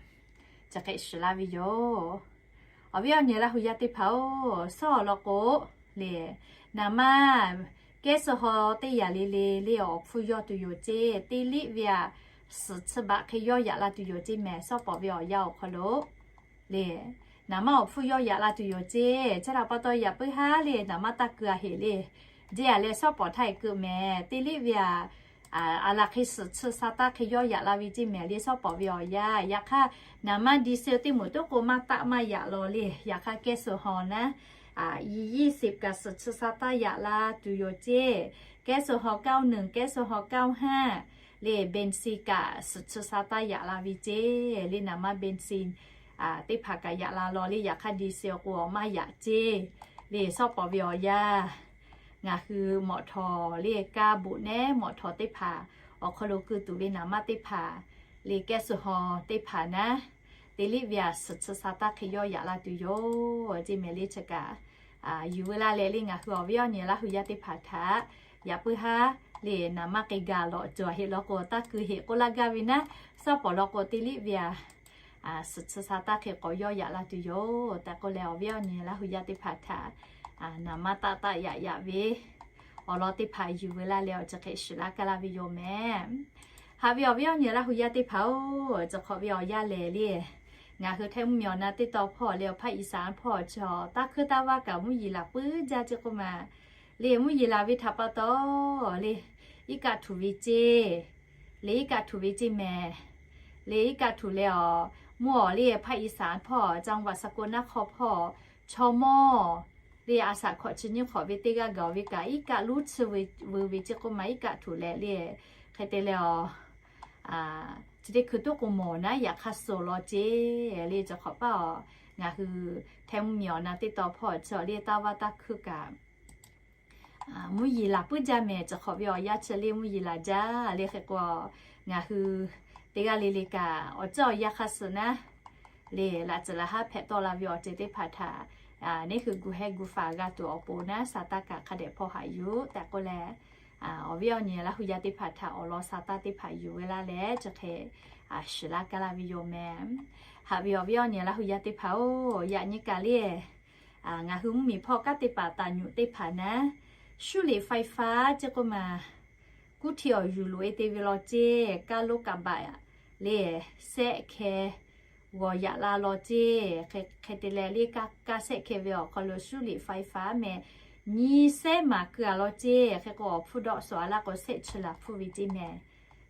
chi hk'e shiˍ laˇ ve yoˬ. Awˬ viˉ awˬ nyi Laˇ huˍ yaˇ teˇ hpaˍ-oˬ, sawˉ awˬ lawn k'o le, naˍ manˇ kehˉ suh haw teˇ yanˇ le le le awˬ hpfuhˇ yawˇ tuˬ yoˬ ceˇ. Teˇ liˆ ve a, suhˍ chi baꞈ hk'e yawˇ yaꞈ la tuˬ yoˬ ceˇ mehˍ. Sawˉ pawˍ ve awˬ yanˇ awˬ hk'aw lo le, naˍ manˇ awˬ hpfuhˇ yawˇ yaꞈ la tuˬ yoˬ ceˇ. Chi htaꞈ pa taw yaꞈ puiˉ haˉ le naˍ manˇ taˇ keu a heꞈ le. Jeˇ a leh sawˉ pawˍ htaˇ e keu mehˍ. Teˇ liˆ ve a, a laˬ hk'e suhˍ chi sa taˇ hk'e yawˇ yaꞈ la ve ceˇ mehˍ le. Sawˉ pawˍ ve awˬ yanˇ, yaꞈ hk'aˇ naˍ manˇ ดีเซล teˇ moˍ toˉ k'o maˇ taˆ maˇ yaꞈ law le. Yaꞈ hk'aˇ kehˉ suh haw naˉ, ยี่สิบ kaꞈ suhˍ chi sa taˇ yaꞈ la tuˬ yoˬ ceˇ. Kehˉ suh haw เก้าหนึ่ง, kehˉ suh haw เก้าห้า le, เบนซิน kaꞈ suhˍ chi sa taˇ yaꞈ la ve ceˇ le. Naˍ manˇ เบนซิน teˇ hpaˍ kaꞈ yaꞈ la law le. Yaꞈ hk'aˇ ดีเซล k'o maˇ yaꞈ ceˇ le. Sawˉ pawˍ ve awˬ yanˇ, ngaˬ hui mawꞈ htawˍ le, kaˇ buꞈ nehˉ mawꞈ htawˍ teˇ hpaˍ awˬ hk'aw lo keu tuˬ ve naˍ manˇ teˇ hpaˍ le, kehˉ suh haw teˇ hpaˍ naˉ, teˇ liˆ ve a suhˍ chi sa taˇ hk'e yawˇ yaꞈ la tuˬ yoˬ ceˇ mehˍ le. Chi kaꞈ yuˬ veu laˇ leh le ngaˬ hui awˬ viˉ awˬ nyi Laˇ huˍ yaˇ teˇ hpaˍ htaꞈ yaꞈ puiˉ haˉ le naˍ manˇ k'ai gaˬ lawꞈ cawˬ heˆ law k'o taˇ keu heˆ k'oˆ laˇ gaˇ ve naˉ, sawˉ pawˍ law k'o teˇ liˆ ve a suhˍ chi sa taˇ hk'e k'awꞈ yawˇ yaꞈ la tuˬ yoˬ tehꞈ k'oˆ leh awˬ viˉ awˬ nyi Laˇ huˍ yaˇ teˇ hpaˍ htaꞈ naˍ manˇ taˆ taˆ yaꞈ yaꞈ ve awˬ lawn teˇ hpaˍ yuˬ veu laˇ leh awˬ chi hk'e shiˍ laˇ kaˇ laˇ ve yoˬ mehˍ. Haꞈ ve awˬ viˉ awˬ nyi Laˇ huˍ yaˇ teˇ hpaˍ-oˬ, chi hk'awꞈ ve awˬ yanˇ lehˬ le, Ngaˬ hui Htaiˇ mvuhˇmiˬ awˬ na teˇ tawn hpawˇ le awˬ hpaˇ Iˉsaˍ hpawˇ chi taˇ hkuiˇ taˇ vaˇ kaꞈ mvuhˇ yeˬ laˬ puiˉ jaˇ ceˇ k'oˆ ma. Le mvuhˇ yeˬ laˬ ve htaꞈ pa taw, le iˉ kaˆ htuꞈ ve ceˇ, le iˉ kaˆ htuꞈ ve ceˇ mehˍ. Le iˉ kaˆ htuꞈ leh awˬ, mvuhˇ awˬ le hpaˇ Iˉsaˍ hpawˇ จังหวัดสกลนคร hpawˇ chaw mawˇ le a shaꞈ hkawꞈ chi nyiˇ hk'awꞈ ve teˇ g'aˇ gaˬ ve kaꞈ iˉ kaˆ luˉ tsuhˇ veu ve ceˇ k'oˆ ma, iˉ kaˆ htuꞈ leh le hk'e te leh awˬ, chi teˇ hkui toˉ k'o mawˬ naˉ yaꞈ hk'aˇ suh law ceˇ le. Chi hk'awꞈ paˇ awˬ, ngaˬ hui Htaiˇ mvuhˇmiˬ awˬ na teˇ tawn hpawˇ chi awˬ le taˇ vaˇ taˇ hkuiˇ kaꞈ mvuhˇ yeˬ laˬ puiˉ jaˇ mehˍ. Chi hk'awꞈ ve awˬ yaˇ chi le mvuhˇ yeˬ laˬ jaˇ le hk'e k'o, ngaˬ hui teˇ g'aˇ le le kaꞈ awˬ ceuˬ awˬ yaˇ hk'aˇ suh naˉ le laꞈ tcuhˍ laꞈ haˉ hpehꞈ tawˆ la ve awˬ ceuˬ teˇ hpaˍ htaꞈ neˇ hui gu heh gu faˍ g'a tuˬ awˬ pon naˉ sa taˇ kaꞈ hk'a dehꞈ hpawˇ haꞈ yuˬ tehꞈ k'oˆ leh, awˬ viˉ awˬ nyi Laˇ hu yaˇ teˇ hpaˍ htaꞈ awˬ lawn sa taˇ teˇ hpaˍ yuˬ ve laˇ leh chi hk'e shiˍ laˇ kaˇ laˇ ve yoˬ mehˍ. Haꞈ ve awˬ viˉ awˬ nyi Laˇ hu yaˇ teˇ hpaˍ-oˬ, yaꞈ nyi kaꞈ le ngaˬ hui mvuhˇmiˬ hpawˇ kanˉ teˇ hpaˍ taˍ nyuꞈ teˇ hpaˍ naˉ, 修理ไฟฟ้า ceˇ k'oˆ ma, kuˇ htiˇ awˬ yuˬ loꞈ e te ve law ceˇ, kaˇ loˉ kaꞈ baꞈ le sehˆ hkeh g'awˬ yaꞈ la law ceˇ. Hk'e te leh le kaˇ sehˆ hkeh ve awˬ hk'aw lo 修理ไฟฟ้า mehˍ, nyi sehˉ maˍ keu a law ceˇ. Hk'e k'o awˬ hpfuhˇ dawˆ sawˍ a laˇ k'o sehˆ chi laˬ hpfuhˇ ve ceˇ mehˍ.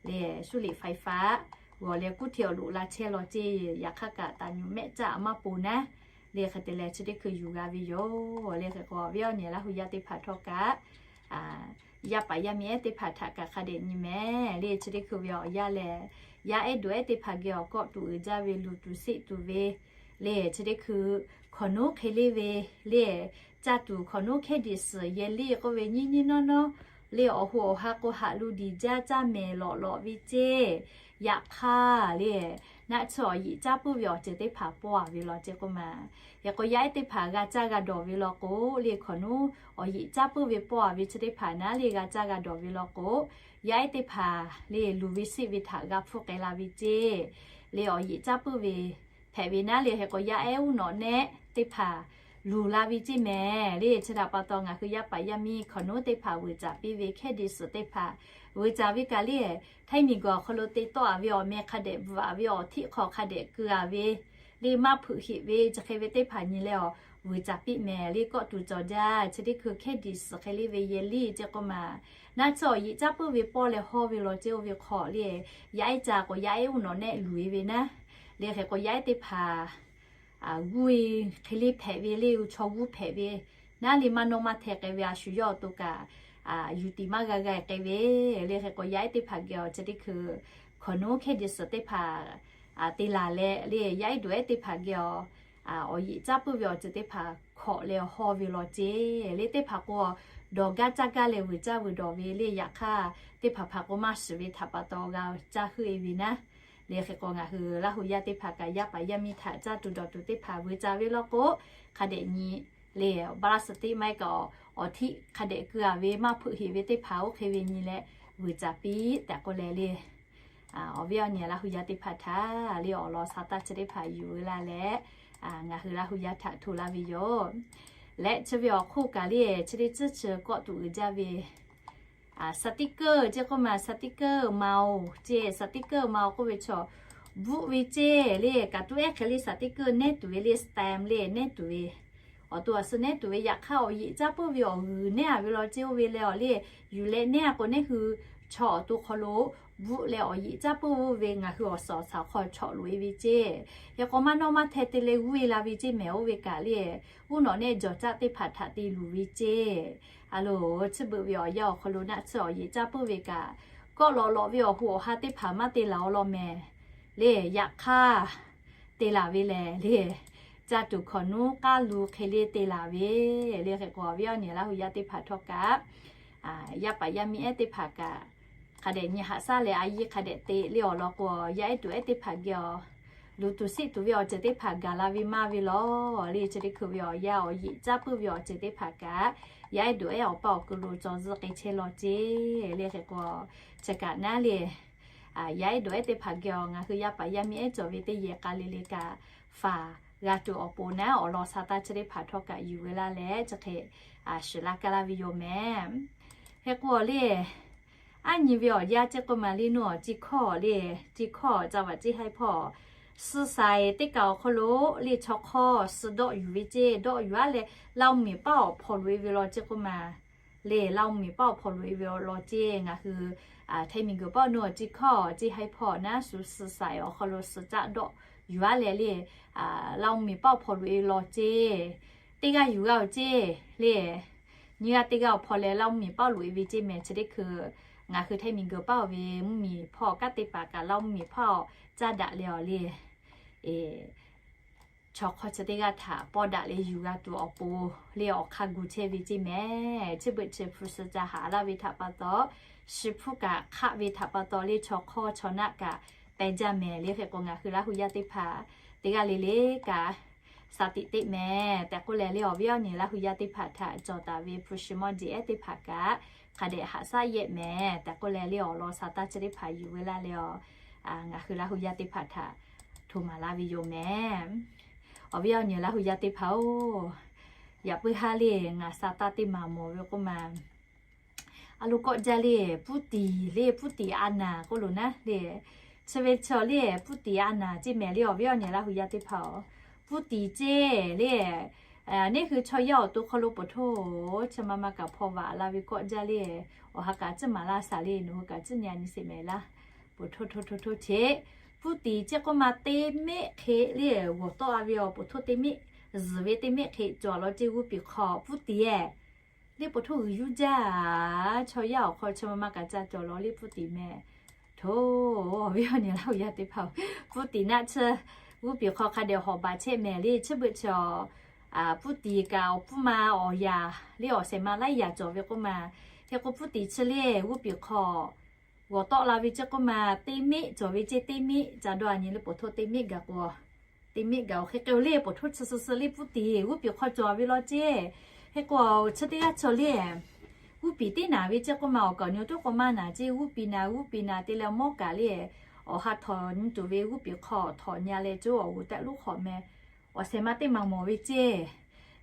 Le 修理ไฟฟ้า g'awˬ leh kuˇ htiˇ awˬ loꞈ la chehˇ law ceˇ. Yaꞈ hk'aˇ kaꞈ taˍ nyuꞈ mehˆ caˆ maˇ poˬ naˉ le hk'e te leh chi teˇ hkui yuˬ g'a ve yoˬ le hk'e k'o, awˬ viˉ awˬ nyi Laˇ hu yaˇ teˇ hpaˍ htawˇ kaꞈ yaˇ paˍ yaˇ miˇ ehˉ teˇ hpaˍ htaꞈ kaꞈ hk'a dehꞈ nyi mehˍ. Le chi teˇ hkui ve awˬ yaˇ lehˬ, yaˇ ehˉ duˬ ehˉ teˇ hpaˍ geh awˬ kawˆ tuˬ uiˍ jaˇ ve luˬ tuˬ seˆ tuˬ ve le chi teˇ hkui hkawꞈ nuˉ hk'e le ve le caˇ tuˬ hkawꞈ nuˉ เครดิต suhˍ yehˬ liˇ k'oˆ ve nyiˇ nyiˇ nawˉ nawˉ le awˬ hoꞈ awˬ ha k'o haꞈ lu diˬ jaˇ caˇ mehˍ lawꞈ lawꞈ ve ceˇ. Yaꞈ hk'aˇ le naˆ tsuhˇ awˬ yeꞈ caˇ puiˉ ve awˬ ceuˬ teˇ hpaˍ pawˇ a ve law ceˇ k'oˆ ma. Hk'e k'o yaˇ ehˉ teˇ hpaˍ g'a caˇ g'a dawˬ ve law k'o le hkawꞈ nuˉ awˬ yeꞈ caˇ puiˉ ve pawˇ a ve chi teˇ hpaˍ naˉ le g'a caˇ g'a dawˬ ve law k'o, yaˇ ehˉ teˇ hpaˍ le luˬ ve seˆ ve htaꞈ g'a hpfuhˇ k'ai la ve ceˇ. Le awˬ yeꞈ caˇ puiˉ ve hpehꞈ ve naˉ le hk'e k'o yaˇ ehˉ uˉ nawꞈ nehˆ teˇ hpaˍ luˬ la ve ceˇ mehˍ. Le chi htaꞈ pa taw ngaˬ hui yaˇ paˍ yaˇ miˇ hkawꞈ nuˉ teˇ hpaˍ vuiˬ caˍ piˇ ve เครดิต suhˍ teˇ hpaˍ vuiˬ caˍ ve kaꞈ le Htaiˇ miˬ guiˬ awˬ hk'aw lo te tawˆ a ve awˬ meh hk'a dehꞈ bvuhꞈ a ve awˬ htiˆ hk'aw hk'a dehꞈ keu a ve le maˇ hpeuꞈ heꞈ ve chi hk'e ve teˇ hpaˍ nyi leh awˬ vuiˬ caˍ piˇ mehˍ. Le kawˆ tuˬ cawˬ jaˇ chi teˇ hkui เครดิต suhˍ hk'e le ve yehˬ liˇ ceˇ k'oˆ ma. Naˆ tsuhˇ awˬ yeꞈ caˇ puiˉ ve pawˇ leh hawˇ ve law ceˇ oˇ ve hk'aw le yaˇ ehˉ ca k'o yaˇ ehˉ uˉ nawꞈ nehˆ luˬ e ve naˉ le hk'e k'o yaˇ ehˉ teˇ hpaˍ g'uˇ e hk'e le hpehꞈ ve le chaw g'uˇ hpehꞈ ve naˉ le maˇ nawˇ maˇ hteh k'ai ve a shu yawˇ awˬ to kaꞈ yuˬ tiˍ maˇ g'a g'a k'ai ve le hk'e k'o yaˇ ehˉ teˇ hpaˍ geh awˬ chi teˇ hkui hkawꞈ nuˉ เครดิต suhˍ teˇ hpaˍ te laˬ leh le yaˇ ehˉ duˬ ehˉ teˇ hpaˍ geh awˬ awˬ yeꞈ caˇ puiˉ ve awˬ ceuˬ teˇ hpaˍ hkawꞈ leh hawˇ ve law ceˇ. Le teˇ hpaˍ k'o dawˬ gaˇ caˇ gaˇ leh vuiˬ caˇ vuiˬ dawˬ ve le yaꞈ hk'aˇ teˇ hpaˍ hpaˍ k'o maˇ shiˍ ve htaꞈ pa taw g'a caˇ heuˆ e ve naˉ le hk'e k'o ngaˬ hui Laˇ hu yaˇ teˇ hpaˍ kaꞈ yaˇ paˍ yaˇ miˇ htaꞈ caˇ tuˬ dawˬ tuˬ teˇ hpaˍ vuiˬ caˍ ve law k'o hk'a dehꞈ nyi le baˆ laˇ suhˍ teˇ maˇ e kaꞈ awˬ htiˆ hk'a dehꞈ keu a ve maˇ hpeuꞈ heꞈ ve teˇ hpaˍ oˇ hk'e ve nyi leh vuiˬ caˍ piˇ tehꞈ k'oˆ leh le awˬ viˉ awˬ nyi Laˇ hu yaˇ teˇ hpaˍ htaꞈ le awˬ lawn sa taˇ chi teˇ hpaˍ yuˬ ve la leh ngaˬ hui Laˇ hu yaˇ htaꞈ hto laˇ ve yoˬ. Leh chi ve awˬ hk'oˆ kaꞈ le chi teˇ tcuhˉ chi kawˆ tuˬ uiˍ jaˇ ve สติ๊กเกอร์ ceˇ k'oˆ ma สติ๊กเกอร์ maˍ-oˬ ceˇ สติ๊กเกอร์ maˍ-oˬ k'oˆ ve chaw bvuhˆ ve ceˇ le kaꞈ tuˉ ehˉ hk'e le สติ๊กเกอร์ nehˉ tuˬ ve le stamp le nehˉ tuˬ ve awˬ to awˬ suh nehˉ tuˬ ve yaꞈ hk'aˇ awˬ yeꞈ caˇ puiˉ ve awˬ g'uiˬ nehˉ a ve law ceˇ oˇ ve leh awˬ le yuˬ leh nehˉ a k'o nehˉ hui chaw awˬ to hk'aw lo bvuhˆ leh awˬ yeꞈ caˇ puiˉ ve ngaˬ hui awˬ suhˍ awˬ shaˍ hk'aw chawꞈ loꞈ e ve ceˇ. Hk'e k'o maˇ nawˇ maˇ hteh te leh g'uˇ e la ve ceˇ mehˍ oˇ ve kaꞈ le uˉ nawꞈ nehˆ jawˬ caˆ teˇ hpaˍ htaꞈ te luˬ ve ceˇ. A loˬ, chi beuꞈ ve awˬ yanˇ awˬ hk'aw lo naˆ tsuhˇ awˬ yeꞈ caˇ puiˉ ve kaꞈ kawˆ lawꞈ lawꞈ ve awˬ hoꞈ awˬ ha teˇ hpaˍ maˇ te laˬ-o law mehˍ le. Yaꞈ hk'aˇ te laˬ ve lehˬ le, caˇ tuˬ hkawꞈ nuˉ k'aˉ lu hk'e le te laˬ ve le. Hk'e k'o awˬ viˉ awˬ nyi Laˇ hu yaˇ teˇ hpaˍ htawˇ kaꞈ yaˇ paˍ yaˇ miˇ ehˉ teˇ hpaˍ kaꞈ hk'a dehꞈ nyi haꞈ shaˉ leh a yiˇ hk'a dehꞈ te le awˬ lawn k'o yaˇ ehˉ tuˬ ehˉ teˇ hpaˍ geh awˬ luˬ tuˬ seˆ tuˬ ve awˬ ceuˬ teˇ hpaˍ gaˬ la ve maˇ ve law le. Chi teˇ hkui ve awˬ yanˇ awˬ yeꞈ caˇ puiˉ ve awˬ ceuˬ teˇ hpaˍ kaꞈ yaˇ ehˉ duˬ ehˉ awˬ paˇ awˬ ku lo caw zuhˆ k'ai chehˇ law ceˇ le. Hk'e k'o chi kaꞈ naˉ le yaˇ ehˉ duˬ ehˉ teˇ hpaˍ geh awˬ ngaˬ hui yaˇ paˍ yaˇ miˇ ehˉ cawˬ ve teˇ yehˬ k'a le le kaꞈ faˍ g'a tuˬ awˬ pon naˉ awˬ lawn sa taˇ chi teˇ hpaˍ htawˇ kaꞈ yuˬ ve laˇ leh chi hk'e shiˍ laˇ kaˇ laˇ ve yoˬ mehˍ. Hk'e k'o le aˉ nyi ve awˬ yanˇ ceˇ k'oˆ ma le nuˇ awˬ ci hkawˇ le, ci hkawˇ ca vaꞈ ceˇ haiˉ hpawˇ suh shaiˍ teˇ kaˬ awˬ hk'aw lo le chaw hk'awˇ suh dawˆ yuˬ ve ceˇ, dawˆ yuˬ-a leh Laˇ huˍ miˬ paˆ awˬ hpawnˬ loꞈ-e ve law ceˇ k'oˆ ma le, Laˇ huˍ miˬ paˆ awˬ hpawnˬ loꞈ-e ve law ceˇ. Ngaˬ hui htaiˇ miˬ guiˬ paˆ awˬ nu awˬ ceˇ hkawˇ ceˇ haiˉ hpawˇ naˉ shu suh shaiˍ awˬ hk'aw lo suh caˆ dawˆ yuˬ-a leh le, Laˇ huˍ miˬ paˆ awˬ hpawnˬ loꞈ-e ve law ceˇ. Teˇ g'aˇ yuˬ g'a-oˬ ceˇ le. Nyiˇ g'aˇ teˇ g'aˇ awˬ hpaw leh Laˇ huˍ miˬ paˆ loꞈ-e ve ceˇ mehˍ. Chi teˇ hkui ngaˬ hui htaiˇ miˬ guiˬ paˆ awˬ ve mvuhˇ miˬ hpawˇ kaˉ teˇ hpaˍ kaꞈ Laˇ huˍ miˬ hpawˇ caˇ daꞈ leh awˬ le, chaw hk'awˇ chi teˇ g'aˇ htaꞈ pawˇ daꞈ leh yuˬ g'a tuˬ awˬ pon le awˬ hk'aˇ gu chehˇ ve ceˇ mehˍ. Chi beuꞈ chi hpu suh ca haꞈ laˇ ve htaꞈ pa taw, shi hpuˇ kaꞈ hk'aˆ ve htaꞈ pa taw le chaw hk'awˇ chaw naˆ kaꞈ peh jaˇ mehˍ le. Hk'e k'o ngaˬ hui Laˇ huˍ yaˇ teˇ hpaˍ teˇ g'aˇ le le kaꞈ shaˍ tiꞈ teˆ mehˍ tehꞈ k'oˆ leh le awˬ viˉ awˬ nyi Laˇ huˍ yaˇ teˇ hpaˍ htaꞈ cawˬ taˍ ve hpu shi mawˇ jeˬ ehˉ teˇ hpaˍ kaꞈ hk'a dehꞈ haꞈ shaˉ yehˆ mehˍ tehꞈ k'oˆ leh le awˬ lawn sa taˇ chi teˇ hpaˍ yuˬ ve laˇ leh awˬ, ngaˬ hui Laˇ huˍ yaˇ teˇ hpaˍ htaꞈ hto maˍ laˇ ve yoˬ mehˍ. Awˬ viˉ awˬ nyi Laˇ huˍ yaˇ teˇ hpaˍ-oˬ, yaꞈ puiˉ haˉ le ngaˬ sa taˇ teˇ maˍ mawˬ ve k'oˆ ma, a lo kawˆ jaˇ le, puˇ tiˍ le, puˇ tiˍ a naˍ k'oˆ lo naˉ le, chi ve chaw le, puˇ tiˍ a naˍ ceˇ mehˍ le awˬ viˉ awˬ nyi Laˇ huˍ yaˇ teˇ hpaˍ-oˬ, puˇ tiˍ ceˇ le. Neˇ hui chaw yaˇ awˬ to hk'aw lo poˬ htoˇ, chi ma ma kaꞈ hpaw vaꞈ la ve kawˆ jaˇ le, awˬ ha kaꞈ ciˉ maˍ laˇ shaˍ le, nawˬ hui kaꞈ ciˉ nyi a nyi sheˍ mehˍ laˇ. Poˬ htoˇ htoˇ htoˇ htoˇ cheˇ, puˇ tiˍ ceˇ k'oˆ ma teˇ meˆ hk'e le g'awˬ tawˆ-a ve awˬ poˬ htoˇ teˇ meˆ, zuhˬ ve teˇ meˆ hk'e cawˬ law ceˇ g'uˇ piˍ hk'aw puˇ tiˍ-e le poˬ htoˇ g'uiˬ yuˇ jaˇ. Chaw yaˇ awˬ hk'aw chi ma ma kaꞈ ca cawˬ law le puˇ tiˍ mehˍ. Htoˇ, awˬ viˉ awˬ nyi Laˇ huˍ yaˇ teˇ hpaˍ-oˬ, puˇ tiˍ naˆ tsuhˇ g'uˇ piˍ hk'aw hk'a dehꞈ hawˍ baˬ chehˇ mehˍ le. Chi beuꞈ chi puˇ tiˍ kaꞈ awˬ puˇ ma awˬ yaˍ le awˬ shehˍ ma laiˉ yaˍ cawˬ ve k'oˆ ma. Hk'e k'o puˇ tiˍ chi le g'uˇ piˍ hk'aw g'awˬ tawˆ la ve ceˇ k'oˆ ma, teˇ meˆ cawˬ ve ceˇ, teˇ meˆ ca dawˇ a nyi le poˬ htoˇ teˇ meˆ gaˬ k'o, teˇ meˆ gaˬ-oˬ. Hk'e k'o le poˬ htoˇ chi suh suh le puˇ tiˍ g'uˇ piˍ hk'aw cawˬ ve law ceˇ. Hk'e k'o chi teˇ g'aˇ chaw le g'uˇ piˍ teˇ naˍ ve ceˇ k'oˆ ma awˬ kaˍ awˬ nyi toˉ k'o maˇ naˍ ceˇ, g'uˇ piˍ naˍ g'uˇ piˍ naˍ te leh mawˇ kaꞈ le awˬ ha htawꞈ nyi tuˬ ve g'uˇ piˍ hk'aw htawꞈ nyi leh coˇ awˬ g'uˬ tehꞈ loˉ hk'awꞈ meh awˬ shehˍ ma teˇ maˬ mawˬ ve ceˇ.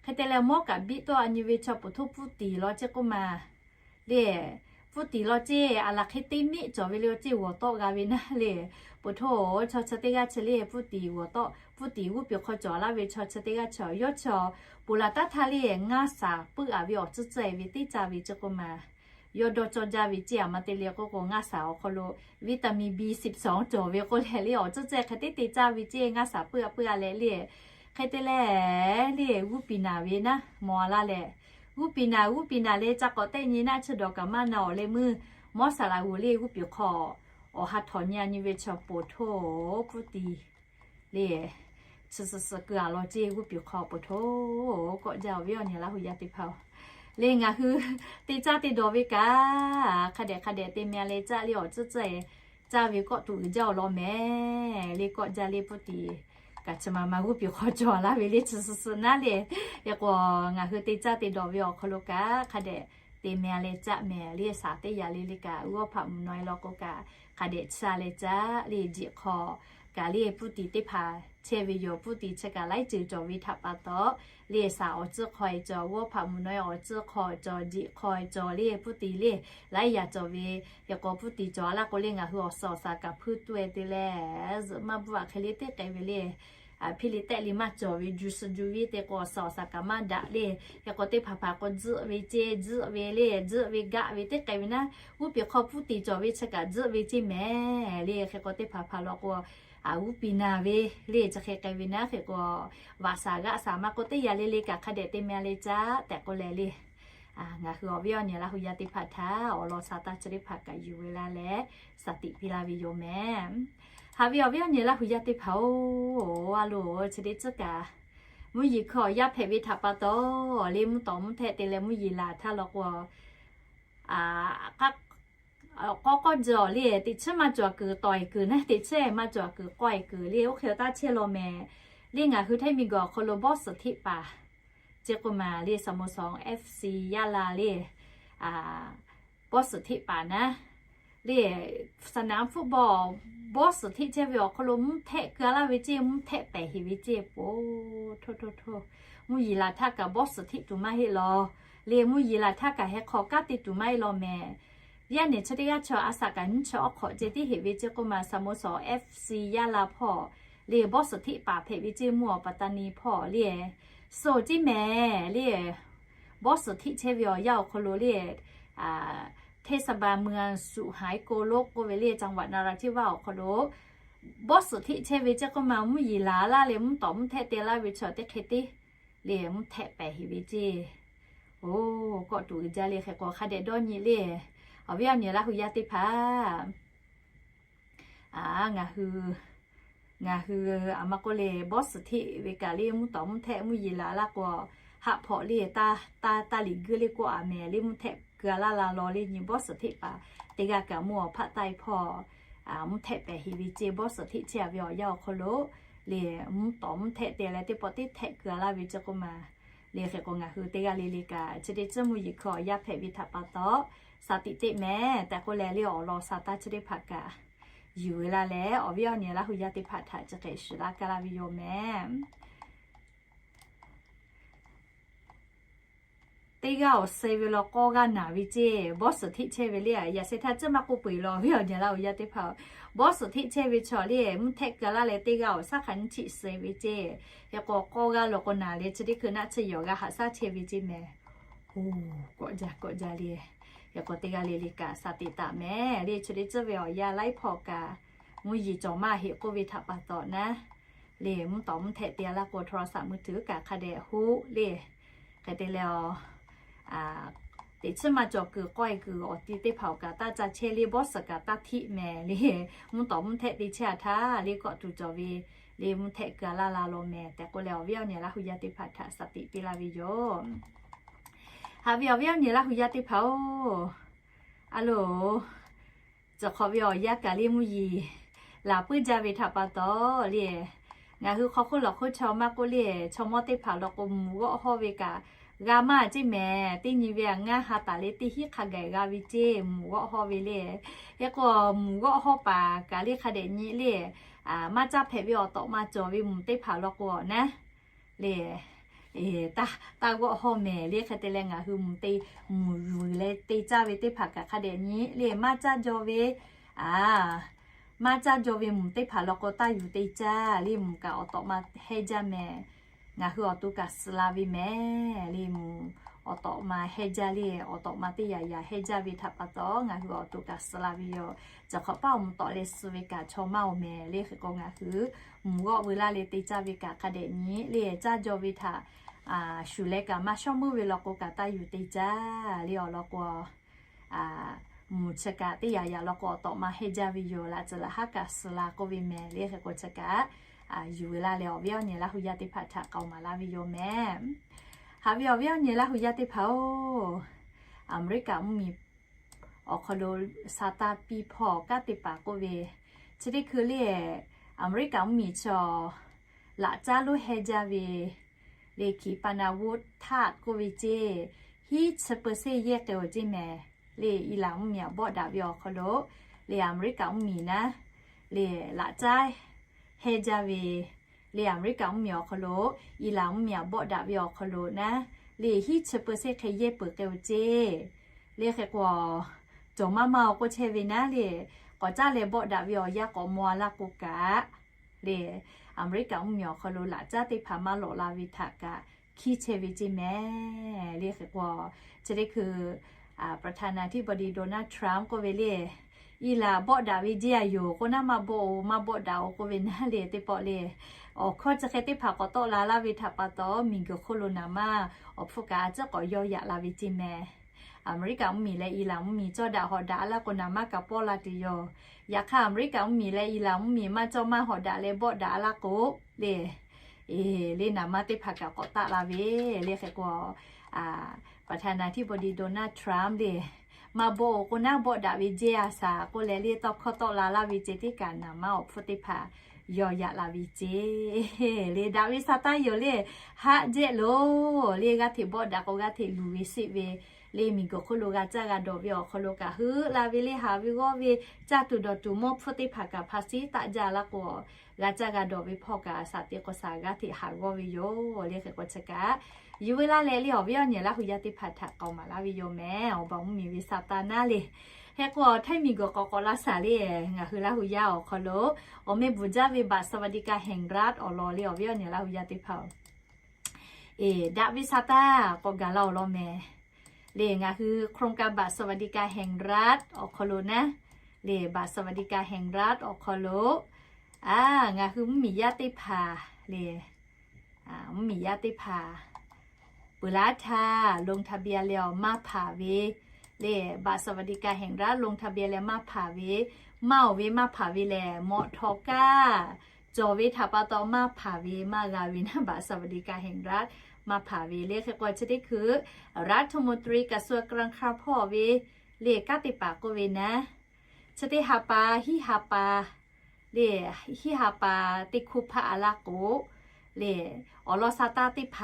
Hk'e te leh mawˇ kaꞈ biˇ tawˆ a nyi ve chaw poˬ htoˇ puˇ tiˍ law ceˇ k'oˆ ma le, puˇ tiˍ law ceˇ a laˬ hk'e teˇ meˆ cawˬ ve le ceˇ g'awˬ tawˆ g'a ve naˉ le. Poˬ htoˇ chaw chi teˇ g'aˇ chi le puˇ tiˍ g'awˬ tawˆ, puˇ tiˍ g'uˇ piˍ hk'aw cawˬ laˇ ve chaw chi teˇ g'aˇ chaw yawˇ chaw poˬ laˬ taˉ htaˇ le ngaˇ shaˍ peuˆ-a ve awˬ tcuhˉ tcuhˉ-e ve teˇ caˇ ve ceˇ k'oˆ ma, yawˇ dawˇ cawˇ jaˇ ve ceˇ a ma te le k'oˆ k'o ngaˇ shaˍ awˬ hk'aw lo vitamin B six cawˬ ve k'oˆ leh le awˬ tcuhˉ tcuhˉ-e hk'e teˇ te caˇ ve ceˇ ngaˇ shaˍ peuˆ-a peuˆ-a leh le. Hk'e te leh le g'uˇ piˍ naˍ ve naˉ mawˬ a laˇ leh, g'uˇ piˍ naˍ g'uˇ piˍ naˍ le ca k'awꞈ tehˆ nyi naˆ chi dawˬ kaꞈ maˇ na awˬ leh meuˇ mawˇ shaˍ laꞈ g'uˬ le g'uˇ piˍ hk'aw awˬ ha htawꞈ nyi a nyi ve chaw poˬ htoˇ puˇ tiˍ le chi suh suh keu a law ceˇ g'uˇ piˍ hk'aw poˬ htoˇ kawˆ jaˇ awˬ viˉ awˬ nyi Laˇ huˍ yaˇ teˇ hpaˍ-oˬ, le ngaˬ hui te caˇ te dawˬ ve kaꞈ hk'a dehꞈ hk'a dehꞈ te meh leh caˇ le awˬ tcuhˉ tcuhˉ-e caˇ ve kawˆ tuˬ uiˍ jaˇ awˬ lawn mehˍ le kawˆ jaˇ le puˇ tiˍ kaꞈ chi ma ma g'uˇ piˍ hk'aw cawˬ laˇ ve le chi suh suh naˉ le. Hk'e k'o ngaˬ hui te caˇ te dawˬ ve awˬ hk'aw lo kaꞈ hk'a dehꞈ te meh leh caˇ mehˍ le shaˍ teˇ yaꞈ le le kaꞈ g'awˇ hpaꞈ mvuhˇ naw e law k'o kaꞈ hk'a dehꞈ chi a leh caˇ le jiꞈ hk'aw kaꞈ le puˇ tiˍ teˇ hpaˍ chehˇ ve yoˬ. Puˇ tiˍ chi kaꞈ laiˉ ceuˬ cawˬ ve htaꞈ pa taw le shaˍ awˬ tcuhˉ hk'aw-e cawˬ, g'awˇ hpaꞈ mvuhˇ naw e awˬ tcuhˉ hk'aw cawˬ, jiꞈ hk'aw-e cawˬ le puˇ tiˍ le laiˉ yaꞈ cawˬ ve. Hk'e k'o puˇ tiˍ cawˬ a laˇ k'o le ngaˬ hui awˬ suhˍ awˬ shaˍ kaꞈ hpuiˇ tuˇ-e te leh zuhꞈ maˇ bvuhˆ-a hk'e le teˇ k'ai ve le. Hpiˇ liꞈ tehˆ liꞈ maˇ cawˬ ve ju suh ju viˇ te k'o awˬ suhˍ awˬ shaˍ kaꞈ maˇ daꞈ le. Hk'e k'o teˇ hpaˍ hpaˍ k'o tzuhˆ ve ceˇ, tzuhˆ ve le, tzuhˆ ve gaˆ ve teˇ k'ai ve naˉ g'uˇ piˍ hk'aw puˇ tiˍ cawˬ ve chi kaꞈ tzuhˆ ve ceˇ mehˍ le. Hk'e k'o teˇ hpaˍ hpaˍ law k'o g'uˇ piˍ naˍ ve le chi hk'e k'ai ve naˉ hk'e k'o vaꞈ shaˍ g'aˆ shaˍ maˇ k'o teˇ yaꞈ le le kaꞈ hk'a dehꞈ te meh leh caˇ tehꞈ k'oˆ leh le ngaˬ hui awˬ viˉ awˬ nyi Laˇ huˍ yaˇ teˇ hpaˍ htaꞈ awˬ lawn sha taˇ chi teˇ hpaˍ kaꞈ yuˬ ve la leh shaˍ tiꞈ piˇ laˇ ve yoˬ mehˍ. Haꞈ ve awˬ viˉ awˬ nyi Laˇ huˍ yaˇ teˇ hpaˍ-oˬ, a loˬ chi teˇ tcuhˉ kaꞈ mvuhˇ yeˬ hkui awˬ yaˇ hpehꞈ ve htaꞈ pa taw le mvuhˇ tawˍ mvuhˇ htehˆ te leh mvuhˇ yeˬ laˬ htaˇ law k'o k'awꞈ k'awˇ jawˬ le teꞈ chiˉ maˇ cawˬ kuiˬ tawˍ-e kuiˬ naˉ teꞈ chiˉ maˇ cawˬ kuiˬ k'aweh kuiˬ le oˇ hk'e taˇ chehˇ law mehˍ. Le ngaˬ hui htaiˇ miˬ guiˬ awˬ hk'aw lo ဘောစစ် hteˆ paˍ ceˇ k'oˆ ma le สโมสร FC ยะลา le ဘောစစ် hteˆ paˍ naˉ le สนามฟุตบอล ဘောစစ် hteˆ chehˇ ve awˬ hk'aw lo mvuhˇ htehˆ keu-a laˇ ve ceˇ mvuhˇ htehˆ pehˬ heˍ ve ceˇ poˬ htoˇ htoˇ htoˇ mvuhˇ yeˬ laˬ htaˇ kaꞈ ဘောစစ် hteˆ tuˬ maˇ heˆ law. Le mvuhˇ yeˬ laˬ htaˇ kaꞈ heh hk'aw kanˉ te tuˬ maˇ heˆ law mehˍ. Yaˇ nehˬ chi teˇ g'aˇ chaw a shaꞈ kaꞈ nyiˇ chi awˉ hk'awꞈ ceh tiˉ heˍ ve ceˇ k'oˆ ma สโมสร FC ยะลา hpawˇ le บอส Suhˍ Hteˆ paˍ hpehꞈ ve ceˇ, mvuhˇ awˬ ปัตตานี hpawˇ le, Suhˍ ceˇ mehˍ le, บอส Suhˍ Hteˆ chehˇ ve awˬ yanˇ awˬ hk'aw lo le, เทศบาลเมืองสุไหงโกลก k'oˆ ve le, จังหวัดนราธิวาส awˬ hk'aw lo บอส Suhˍ Hteˆ chehˇ ve ceˇ k'oˆ ma, mvuhˇ yeˬ laˬ laˇ leh mvuhˇ tawˍ mvuhˇ htehˆ te laˇ ve chaw teˇ hk'e te le, mvuhˇ htehˆ pehˍ heˍ ve ceˇ. Oˬ, kawˆ tuˬ uiˍ jaˇ le. Hk'e k'o hk'a dehꞈ dawˇ nyi le, awˬ viˉ awˬ nyi Laˇ hu yaˇ teˇ hpaˍ, ngaˬ hui, ngaˬ hui aˬ ma k'oˆ le, บอส Suhˍ Hteˆ ve kaꞈ le mvuhˇ tawˍ mvuhˇ htehˆ mvuhˇ yeˬ laˬ laˇ k'o, haˆ hpawꞈ le, taˇ taˇ liꞈ guiˇ le k'oˆ a mehˍ le, mvuhˇ htehˆ keu a laˇ la law le nyi บอส Suhˍ Hteˆ paˍ teˇ g'aˇ kaꞈ mvuhˇ awˬ hpaˆ taˆ e hpawˇ mvuhˇ htehˆ pehˍ heˍ ve ceˇ. บอส Suhˍ Hteˆ chehˇ a ve awˬ yanˇ awˬ hk'aw lo le, mvuhˇ tawˍ mvuhˇ htehˆ te leh teˇ pawˆ teˇ htehˆ keu a laˇ ve ceˇ k'oˆ ma le. Hk'e k'o ngaˬ hui teˇ g'aˇ le le kaꞈ chi teˇ tcuhˉ mvuhˇ yeˬ hkui awˬ yaˇ hpehꞈ ve htaꞈ pa taw, สติ teˇ mehˍ tehꞈ k'oˆ leh le, awˬ lawn sa taˇ chi teˇ hpaˍ kaꞈ yuˬ ve laˇ leh, awˬ viˉ awˬ nyi Laˇ hu yaˇ teˇ hpaˍ htaꞈ chi hk'e shiˍ laˇ kaˇ laˇ ve yoˬ mehˍ. Teˇ g'aˇ awˬ suh ve law k'awˇ g'aˇ naˬ ve ceˇ, บอส Suhˍ Hteˆ chehˇ ve le, yaꞈ sheh htaˇ tcuhˉ maˇ k'oˆ peu eˬ law, awˬ viˉ awˬ nyi Laˇ hu yaˇ teˇ hpaˍ, บอส Suhˍ Hteˆ chehˇ ve chaw le mvuhˇ htehˆ keu laˇ leh teˇ g'aˇ awˬ suhˉ hk'a nyiˇ chiˆ suh ve ceˇ. Hk'e k'o k'awˇ g'aˇ law k'o naˬ leh chi teˇ hkui naˆ tsuhˇ yawˬ g'a haꞈ shaˉ chehˇ ve ceˇ mehˍ. Oˬ, kawˆ jaˇ kawˆ jaˇ le. Hk'e k'o teˇ g'aˇ le le kaꞈ สติ taˍ mehˍ le, chi teˇ tcuhˉ ve awˬ yaˇ laiˉ hpawˇ kaꞈ mvuhˇ yeˬ cawˬ maˇ heˆ k'oˆ ve htaꞈ pa taw naˉ le, mvuhˇ tawˍ mvuhˇ htehˆ te a laˇ k'o โทรศัพท์มือถือ kaꞈ hk'a dehꞈ hoˆ le. Hk'e te leh, teꞈ chiˉ maˇ cawˬ kuiˬ k'awehˇ kuiˬ awˬ ti teˇ hpaˍ awˬ kaꞈ taˇ ca chehˇ le, บอส Suhˍ kaꞈ taˇ htiˆ mehˍ le, mvuhˇ tawˍ mvuhˇ htehˆ te chehˇ a htaˇ le kawˆ tuˬ cawˬ ve le, mvuhˇ htehˆ keu a laˇ la law mehˍ tehꞈ k'oˆ leh, awˬ viˉ awˬ nyi Laˇ hu yaˇ teˇ hpaˍ htaꞈ สติ piˇ laˇ ve yoˬ. Haꞈ ve awˬ viˉ awˬ nyi Laˇ hu yaˇ teˇ hpaˍ-oˬ, a loˬ, cawˬ hk'awꞈ ve awˬ yaˇ kaꞈ le mvuhˇ yeˬ laˬ puiˉ jaˇ ve htaꞈ pa taw le, ngaˬ hui hk'aw hk'oˆ lawˬ hk'oˆ chaw maˇ k'oˆ le, chaw mawˇ teˇ hpaˍ law k'o mvuhˬ g'awˆ hawˇ ve kaꞈ g'a maˇ ceˇ mehˍ. Teˇ nyi ve aꞈ ngaˇ ha taˍ le teˇ hinˉ hk'a gaˬ g'a ve ceˇ, mvuhˬ g'awˆ hawˇ ve le. Hk'e k'o mvuhˬ g'awˆ hawˇ paˍ kaꞈ le hk'a dehꞈ nyi le, maˇ caˇ hpehꞈ ve awˬ tawꞈ ma cawˬ ve mvuhˬ teˇ hpaˍ law k'o naˉ le, taˇ g'awˆ hawˇ mehˍ le. Hk'e te leh ngaˬ hui mvuhˬ te, mvuhˬ yuˬ leh te caˇ ve teˇ hpaˍ kaꞈ hk'a dehꞈ nyi le, maˇ caˇ jaw ve, maˇ caˇ jaw ve mvuhˬ teˇ hpaˍ law k'o taˇ yuˬ te caˇ le, mvuhˬ kaꞈ awˬ tawꞈ ma hehnˇ jaˇ mehˍ. Ngaˬ hui awˬ to kaꞈ suh la ve mehˍ le, mvuhˬ awˬ tawꞈ ma hehnˇ jaˇ le, awˬ tawꞈ ma teˇ yaꞈ yaꞈ hehnˇ jaˇ ve htaꞈ pa taw ngaˬ hui awˬ to kaꞈ suh la ve yoˬ. Cawˬ hk'awꞈ paˇ awˬ mvuhˬ tawꞈ leh suh ve kaꞈ chaw maˇ oˬ mehˍ le. Hk'e k'o ngaˬ hui mvuhˬ g'awˆ veu laˇ leh te caˇ ve kaꞈ hk'a dehꞈ nyi le, caˇ jaw ve htaꞈ shuˍ leh kaꞈ maˇ shawˉ meuˇ ve law k'o kaꞈ taˇ yuˬ te caˇ le. Awˬ lawn k'o, mvuhˬ chi kaꞈ teˇ yaꞈ yaꞈ law k'o awˬ tawꞈ ma hehnˇ jaˇ ve yoˬ. Laꞈ tcuh laꞈ haˉ kaꞈ suh la k'oˆ ve mehˍ le. Hk'e k'o chi kaꞈ yuˬ veu laˇ leh awˬ viˉ awˬ nyi Laˇ hu yaˇ teˇ hpaˍ htaꞈ k'aoˍ maˍ laˇ ve yoˬ mehˍ. Haꞈ ve awˬ viˉ awˬ nyi Laˇ hu yaˇ teˇ hpaˍ-oˬ, Aˍmeˍriˆkaꞈ mvuhˇmiˬ awˬ hk'aw lo sa taˇ piˇ hpawˇ kanˉ te paˍ k'oˆ ve, chi teˇ hkui le, Aˍmeˍriˆkaꞈ mvuhˇmiˬ chaw laꞈ caˉ lonˉ hehnˇ jaˇ ve le, ขีปนาวุธ htaꞈ k'oˆ ve ceˇ, hiˉ chi เปอร์เซ็นต์ yehˇ k'ai-oˬ ceˇ mehˍ le. Iˉlaˍn mvuhˇmiˬ aꞈ bawˆ daꞈ ve awˬ hk'aw lo le, Aˍmeˍriˆkaꞈ mvuhˇmiˬ naˉ le, laꞈ caˉ hehnˇ jaˇ ve le, Aˍmeˍriˆkaꞈ mvuhˇmiˬ awˬ hk'aw lo Iˉlaˍn mvuhˇmiˬ aꞈ bawˆ daꞈ ve awˬ hk'aw lo naˉ le, hiˉ chi เปอร์เซ็นต์ hk'e yehˇ peuˬ k'ai-oˬ ceˇ. Le hk'e k'o, cawˬ maˇ maˇ-oˬ k'oˆ chehˇ ve naˉ le, k'awꞈ caˉ leh bawˆ daꞈ ve awˬ yanˇ k'awꞈ maw a laˇ k'o kaꞈ le, Aˍmeˍriˆkaꞈ mvuhˇmiˬ awˬ hk'aw lo laꞈ caˉ teˇ hpaˍ maˇ lawꞈ la ve htaꞈ kaꞈ hkiˇ chehˇ ve ceˇ mehˍ le. Hk'e k'o, chi teˇ hkui ประธานาธิบดี Donald Trump k'oˆ ve le, Iˉlaˍn bawˆ daꞈ ve jeˇ a yoˬ k'o naˉ, maˇ bawˆ-oˬ, maˇ bawˆ daꞈ-oˬ k'oˆ ve naˉ le, teˇ pawˆ le, awˬ hkawˇ chi hk'e teˇ hpaˍ k'awꞈ tawˆ la laˇ ve htaꞈ pa taw, miˬguiˬ hk'oˆ lo naˍ manˇ awˬ hpfuhˇ kaꞈ a ciˉ k'awꞈ yawˇ yaꞈ la ve ceˇ mehˍ. Aˍmeˍriˆkaꞈ mvuhˇmiˬ leh Iˉlaˍn mvuhˇmiˬ cawˇ daꞈ hawꞈ daꞈ a laˇ k'o, naˍ manˇ kaꞈ pawˆ la tuˬ yoˬ. Yaꞈ hk'aˇ, Aˍmeˍriˆkaꞈ mvuhˇmiˬ leh Iˉlaˍn mvuhˇmiˬ maˇ cawˇ maˇ hawꞈ daꞈ leh bawˆ daꞈ a laˇ k'o le, le naˍ manˇ teˇ hpaˍ kaꞈ k'awꞈ taˆ la ve le. Hk'e k'o, ประธานาธิบดี Donald Trump le, maˇ bawˆ-oˬ k'o naˉ, bawˆ daꞈ ve jeˇ a shaˍ k'oˆ leh le, tawˇ hkawˇ tawˆ la laˇ ve ceh tiˉ kaꞈ naˍ manˇ awˬ hpfuhˇ teˇ hpaˍ yawˇ yaꞈ la ve ceˇ le. Daꞈ ve sa taˇ yoˬ le, haˆ jehˆ loˬ le, g'aˇ hteꞈ bawˆ daꞈ k'o g'aˇ hteꞈ luˬ ve seˆ ve le miˬguiˬ hk'oˆ lo g'a caˇ g'a dawˬ ve awˬ hk'aw lo kaꞈ heuˆ la ve le, haˍ ve g'awˇ ve caˇ tuˬ dawˬ tuˬ mawˇ hpfuhˇ teˇ hpaˍ kaꞈ hpa siˉ taˆ jaˇ laˇ k'o, g'a caˇ g'a dawˬ ve hpawˇ kaꞈ shaˍ teꞈ k'o shaˍ g'aˇ hteꞈ haˍ g'awˇ ve yoˬ le. Hk'e k'o chi kaꞈ yuˬ ve laˇ leh le awˬ viˉ awˬ nyi Laˇ hu yaˇ teˇ hpaˍ htaꞈ k'aoˍ maˍ laˇ ve yoˬ mehˍ. Awˬ baˬ mvuhˇmiˬ ve Saˍtanˍ naˉ le. Hk'e k'o Htaiˇ miˬguiˬ k'awꞈ k'awꞈ la shaˍ le, ngaˬ hui Laˇ hu yaˇ awˬ hk'aw lo awˬ meh bvuhˬ jaˇ ve บัตรสวัสดิการแห่งรัฐ awˬ lawn le awˬ viˉ awˬ nyi Laˇ hu yaˇ teˇ hpaˍ-oˬ, daꞈ ve Saˍtanˍ k'awꞈ gaˬ la awˬ lawn mehˍ. Le ngaˬ hui โครงการบัตรสวัสดิการแห่งรัฐ awˬ hk'aw lo naˉ, le บัตรสวัสดิการแห่งรัฐ awˬ hk'aw lo ngaˬ hui mvuhˇmiˬ yaˇ teˇ hpaˍ le, mvuhˇmiˬ yaˇ teˇ hpaˍ peuˬ laˇ htaˇ ลงทะเบียน leh awˬ maˇ hpaˍ ve le, บัตรสวัสดิการแห่งรัฐ ลงทะเบียน leh maˇ hpaˍ ve, maˇ oˬ ve maˇ hpaˍ ve lehˬ mawꞈ htawꞈ kaˇ cawˬ ve htaꞈ pa taw maˇ hpaˍ ve maˇ g'a ve naˉ บัตรสวัสดิการแห่งรัฐ maˇ hpaˍ ve le. Hk'e k'o chi teˇ hkui รัฐมนตรีกระทรวงการคลัง hpawˇ ve le kanˉ teˇ hpaˍ k'oˆ ve naˉ, chi teˇ ha pa hiˉ ha pa le, hiˉ ha pa teˇ hkuˇ hpaˆ a laˇ k'o le, awˬ lawn Saˍtanˍ teˇ hpaˍ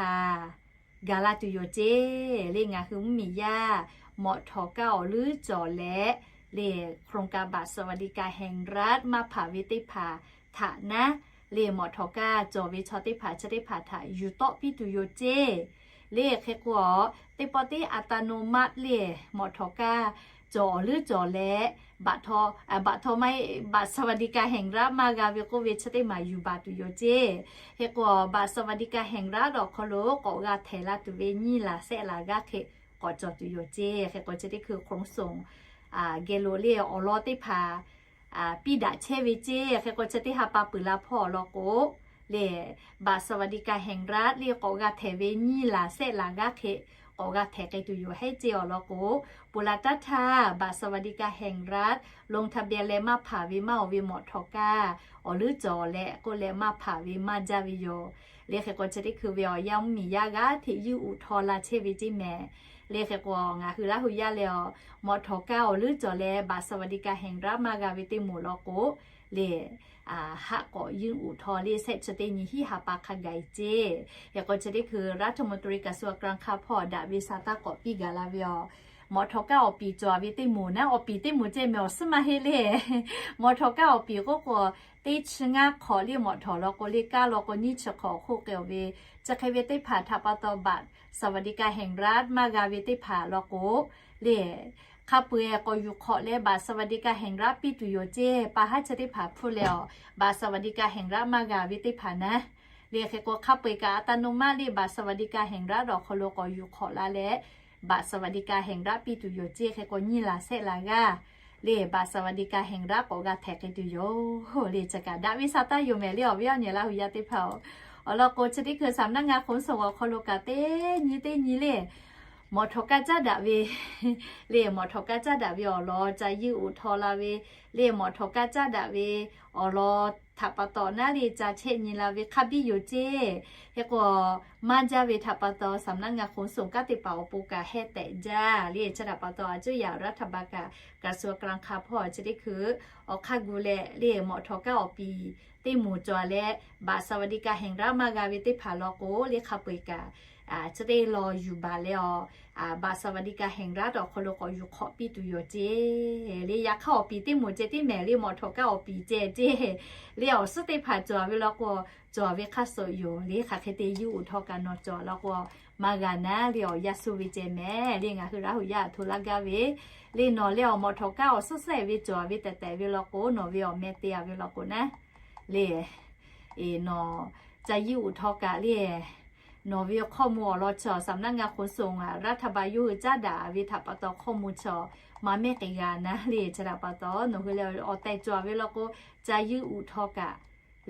gaˬ la tuˬ yoˬ ceˇ le. Ngaˬ hui mvuhˇmiˬ yaˇ mawꞈ htawꞈ kaˇ awˬ leuˉ cawˬ leh le โครงการบัตรสวัสดิการแห่งรัฐ maˇ hpaˍ ve teˇ hpaˍ htaꞈ naˉ, le mawꞈ htawꞈ kaˇ cawˬ ve chaw teˇ hpaˍ chi teˇ hpaˍ htaꞈ yuˬ tawˆ piˇ tuˬ yoˬ ceˇ le. Hk'e k'o teˇ pawˆ teˇ อัตโนมัติ le mawꞈ htawꞈ kaˇ cawˬ awˬ leuˉ cawˬ leh บัตรทอง บัตรทอง maˇ heˆ บัตรสวัสดิการแห่งรัฐ maˇ g'a ve k'oˆ ve chi teˇ maˬ yuˬ baˬ tuˬ yoˬ ceˇ. Hk'e k'o บัตรสวัสดิการแห่งรัฐ awˬ hk'aw lo k'awꞈ g'a htehꞈ la tuˬ ve nyiˇ laˬ sehˆ laˬ g'aˇ hk'e k'awꞈ cawˬ tuˬ yoˬ ceˇ. Hk'e k'o chi teˇ hkui ขนส่ง geh lo le awˬ lawn teˇ hpaˍ piˇ daꞈ chehˇ ve ceˇ. Hk'e k'o chi teˇ ha pa peuˬ la hpawˇ awˬ lawn k'o le บัตรสวัสดิการแห่งรัฐ le k'awꞈ g'a htehꞈ ve nyiˇ laˬ sehˆ laˬ g'aˇ hk'e k'awꞈ g'a htehꞈ k'ai tuˬ yoˬ hehˉ ceˇ awˬ lawn k'o, peuˬ laˬ taˇ htaˇ บัตรสวัสดิการแห่งรัฐ ลงทะเบียน leh maˇ hpaˍ ve maˇ oˬ ve mawꞈ htawꞈ kaˇ awˬ leuˉ cawˬ leh k'oˆ leh maˇ hpaˍ ve maˇ jaˇ ve yoˬ le. Hk'e k'o chi teˇ hkui ve awˬ yanˇ mvuhˇmiˬ yaˇ g'aˇ hteꞈ yinˇ uꞈ htaw la chehˇ ve ceˇ mehˍ le. Hk'e k'o ngaˬ hui Laˇ hu yaˇ leh awˬ mawꞈ htawꞈ kaˇ awˬ leuˉ cawˬ leh บัตรสวัสดิการแห่งรัฐ maˇ g'a ve teˇ moˍ lawn k'o le, haˆ k'awꞈ yinˇ uꞈ htaw le sehˆ chi teˇ nyi hiˉ ha pa hk'a gaˬ ceˇ. Hk'e k'o chi teˇ hkui รัฐมนตรีกระทรวงการคลัง hpawˇ daꞈ ve Saˍtanˍ k'awꞈ piˇ gaˬ la ve awˬ, mawꞈ htawꞈ kaˇ awˬ piˍ cawˬ ve teˇ moˍ naˉ, awˬ piˍ teˇ moˍ ceˇ mehˍ awˬ suhˉ maˇ heˆ le. Mawꞈ htawꞈ kaˇ awˬ piˍ k'oˆ k'o teˇ chi ngaˇ hk'awꞈ le mawꞈ htawꞈ lawn k'o le kaˇ lawn k'o nyiˇ chi hk'awꞈ awˬ hk'oˆ k'ai ve, chi hk'e ve teˇ hpaˍ htaꞈ pa taw บัตรสวัสดิการแห่งรัฐ maˇ g'a ve teˇ hpaˍ lawn k'o le, hk'a peu-eˬ k'awꞈ yuˬ hk'awꞈ leh บัตรสวัสดิการแห่งรัฐ piˇ tuˬ yoˬ ceˇ. Pa haˉ chi teˇ hpaˍ hpfuhˇ leh awˬ บัตรสวัสดิการแห่งรัฐ maˇ g'a ve teˇ hpaˍ naˉ le. Hk'e k'o hk'a peu-eˬ kaꞈ อัตโนมัติ le บัตรสวัสดิการแห่งรัฐ awˬ hk'aw lo k'awꞈ yuˬ hk'awꞈ la leh บัตรสวัสดิการแห่งรัฐ piˇ tuˬ yoˬ ceˇ. Hk'e k'o nyiˇ laˬ sehˆ laˬ g'aˇ le บัตรสวัสดิการแห่งรัฐ k'awꞈ g'a htehꞈ k'ai tuˬ yoˬ le. Chi kaꞈ daꞈ ve Saˍtanˍ yoˬ mehˍ le awˬ viˉ awˬ nyi Laˇ hu yaˇ teˇ hpaˍ-oˬ. Awˬ lawn k'o chi teˇ hkui สำนักงานขนส่ง awˬ hk'aw lo kaꞈ teˇ nyi teˇ nyi le mawꞈ htawꞈ kaˇ caˉ daꞈ ve le, mawꞈ htawꞈ kaˇ caˉ daꞈ ve awˬ lawn ca yinˇ uꞈ htaw la ve le, mawꞈ htawꞈ kaˇ caˉ daꞈ ve awˬ lawn htaꞈ pa taw naˉ le ca chehˇ nyi la ve hk'a biˇ yoˬ ceˇ. Hk'e k'o maˇ jaˇ ve htaꞈ pa taw สำนักงานขนส่ง kanˉ teˇ hpaˍ awˬ pon kaꞈ heh tehꞈ jaˇ le. Chi htaꞈ pa taw a cuˇ yaꞈ รัฐบาล kaꞈ กระทรวงการคลัง hpawˇ chi teˇ hkui awˬ hk'aˇ gu leh le mawꞈ htawꞈ kaˇ awˬ piˍ teˇ moˍ cawˬ leh บัตรสวัสดิการแห่งรัฐ maˇ g'a ve teˇ hpaˍ lawn k'o le hk'a peu-eˬ kaꞈ chi teˇ lawn yuˬ baˬ leh awˬ บัตรสวัสดิการแห่งรัฐ awˬ hk'aw lo k'awꞈ yuˬ hk'awꞈ piˇ tuˬ yoˬ ceˇ le. Yaꞈ hk'aˇ awˬ piˍ teˇ moˍ ceh tiˉ mehˍ le mawꞈ htawꞈ kaˇ awˬ piˍ ceh ceˇ le awˬ suhˉ teˇ hpaˍ cawˬ ve lawn k'o cawˬ ve hk'a suh yoˬ le. Hk'aˬ hk'e te yinˇ uꞈ htaw kaꞈ nawˬ cawˬ lawn k'o maˇ g'a naˉ le awˬ yaˇ suh ve ceh mehˍ le. Ngaˬ hui Laˇ hu yaˇ htoꞈ laˇ gaˇ ve le nawˬ leh awˬ mawꞈ htawꞈ kaˇ awˬ suhˉ suhˉ-eˬ ve cawˬ ve tehꞈ tehꞈ ve lawn k'o nawˬ ve awˬ meh te-a ve lawn k'o naˉ le nawˬ ca yinˇ uꞈ htaw kaꞈ le nawˬ ve hkawˇ mvuh awˬ lawn chi awˬ สำนักงานขนส่ง a รัฐบาล yawˇ hui caˉ daꞈ ve htaꞈ pa taw hkawˇ mvuh chi awˬ maˇ mehˉ k'ai g'a naˉ le. Chi htaꞈ pa taw nawˬ hui leh awˬ tehˬ cawˬ ve lawn k'o ca yinˇ uꞈ htaw kaꞈ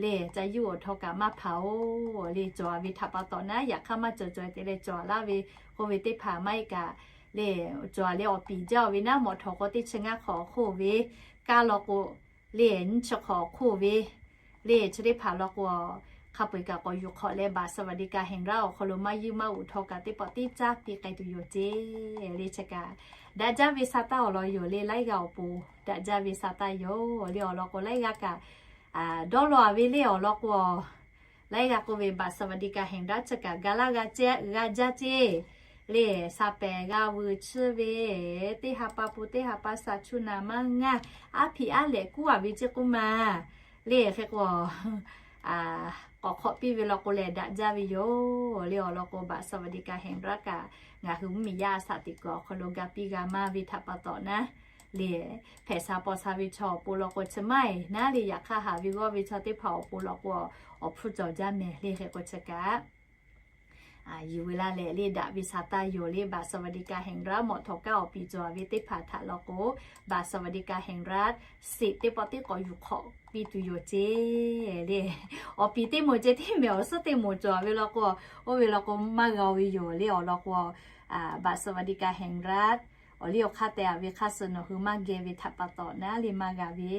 le ca yinˇ uꞈ htaw kaꞈ maˇ hpaˍ-oˬ le. Cawˬ ve htaꞈ pa taw naˉ yaꞈ hk'aˇ maˇ cawˬ cawˬ te leh cawˬ laˇ ve k'oˆ ve teˇ hpaˍ maˇ heˆ kaꞈ le cawˬ leh awˬ piˍ jaˇ-oˬ ve naˉ mawꞈ htawꞈ k'o teˇ chi ngaˇ hk'awꞈ awˬ hk'oˆ ve kaˇ lawn k'o le nyiˇ chi hk'awꞈ awˬ hk'oˆ ve le chi teˇ hpaˍ lawn k'o hk'a peu-eˬ kaꞈ k'awꞈ yuˬ hk'awꞈ leh บัตรสวัสดิการแห่งรัฐ awˬ hk'aw lo maˇ yinˇ maˇ uꞈ htaw kaꞈ teˇ pawˆ teˇ caˇ piˇ k'ai tuˬ yoˬ ceˇ le. Chi kaꞈ daꞈ jaˇ ve Saˍtanˍ awˬ lawn yoˬ le. Laiˉ g'aˇ awˬ pon daꞈ jaˇ ve Saˍtanˍ yoˬ le. Awˬ lawn k'o laiˉ g'aˇ kaꞈ dawˇ law-a ve le awˬ lawn k'o laiˉ g'aˇ k'oˆ ve บัตรสวัสดิการแห่งรัฐ chi kaꞈ ga laˇ g'a jaˇ ceˇ. le, sha pehˍ g'a vuiˬ chiˇ ve, teˇ ha pa pun teˇ ha pa sha chu naˍ maˇ ngaˇ, aˉ hpiꞈ aˉ lehꞈ kuˉ a ve ceˇ k'oˆ ma le. Hk'e k'o, k'awꞈ hk'awꞈ piˇ ve law k'o lehˬ daꞈ jaˇ ve yoˬ le. Awˬ lawn k'o บัตรสวัสดิการแห่งรัฐ kaꞈ ngaˬ hui mvuhˇmiˬ yaˇ a shaꞈ teꞈ kuiˬ awˬ hk'aw lo ga piˇ g'a maˇ ve htaꞈ pa taw naˉ le, hpehꞈ sha paw sha ve chaw awˬ pon law k'o chi maˇ heˆ naˉ le, yaꞈ hk'aˇ haˍ ve g'awˇ ve chaw teˇ hpaˍ awˬ pon law k'o awˬ hpfuhˇ cawˬ jaˇ mehˍ le. Hk'e k'o chi kaꞈ yuˬ ve laˇ leh le, daꞈ ve sha taˇ yoˬ le. บัตรสวัสดิการแห่งรัฐ mawꞈ htawꞈ kaˉ awˬ piˍ cawˬ ve teˇ hpaˍ htaꞈ law k'o บัตรสวัสดิการแห่งรัฐ sheˍ teˇ pawˆ tiˉ k'awꞈ yuˬ hk'awꞈ piˇ tuˬ yoˬ ceˇ le. Awˬ piˍ teˇ moˍ ceh tiˉ mehˍ, awˬ suhˉ teˇ moˍ cawˬ ve law k'o, oˇ ve law k'o maˇ g'a ve yoˬ le. Awˬ lawn k'o บัตรสวัสดิการแห่งรัฐ awˬ liˇ awˬ hk'aˇ teh a ve hk'aˇ suh nawˬ hui maˇ geh ve htaꞈ pa taw naˉ le maˇ g'a ve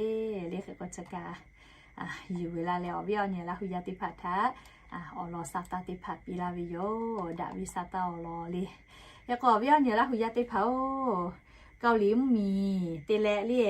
le. Hk'e k'o chi kaꞈ yuˬ ve laˇ leh awˬ viˉ awˬ nyi Laˇ hu yaˇ teˇ hpaˍ htaꞈ awˬ lawn sha taˇ teˇ hpaˍ piˇ laˇ ve yoˬ. Daꞈ ve sha taˇ awˬ lawn le. Hk'e k'o awˬ viˉ awˬ nyi Laˇ hu yaˇ teˇ hpaˍ-oˬ, Kaoˍliˍ mvuhˇmiˬ te leh le,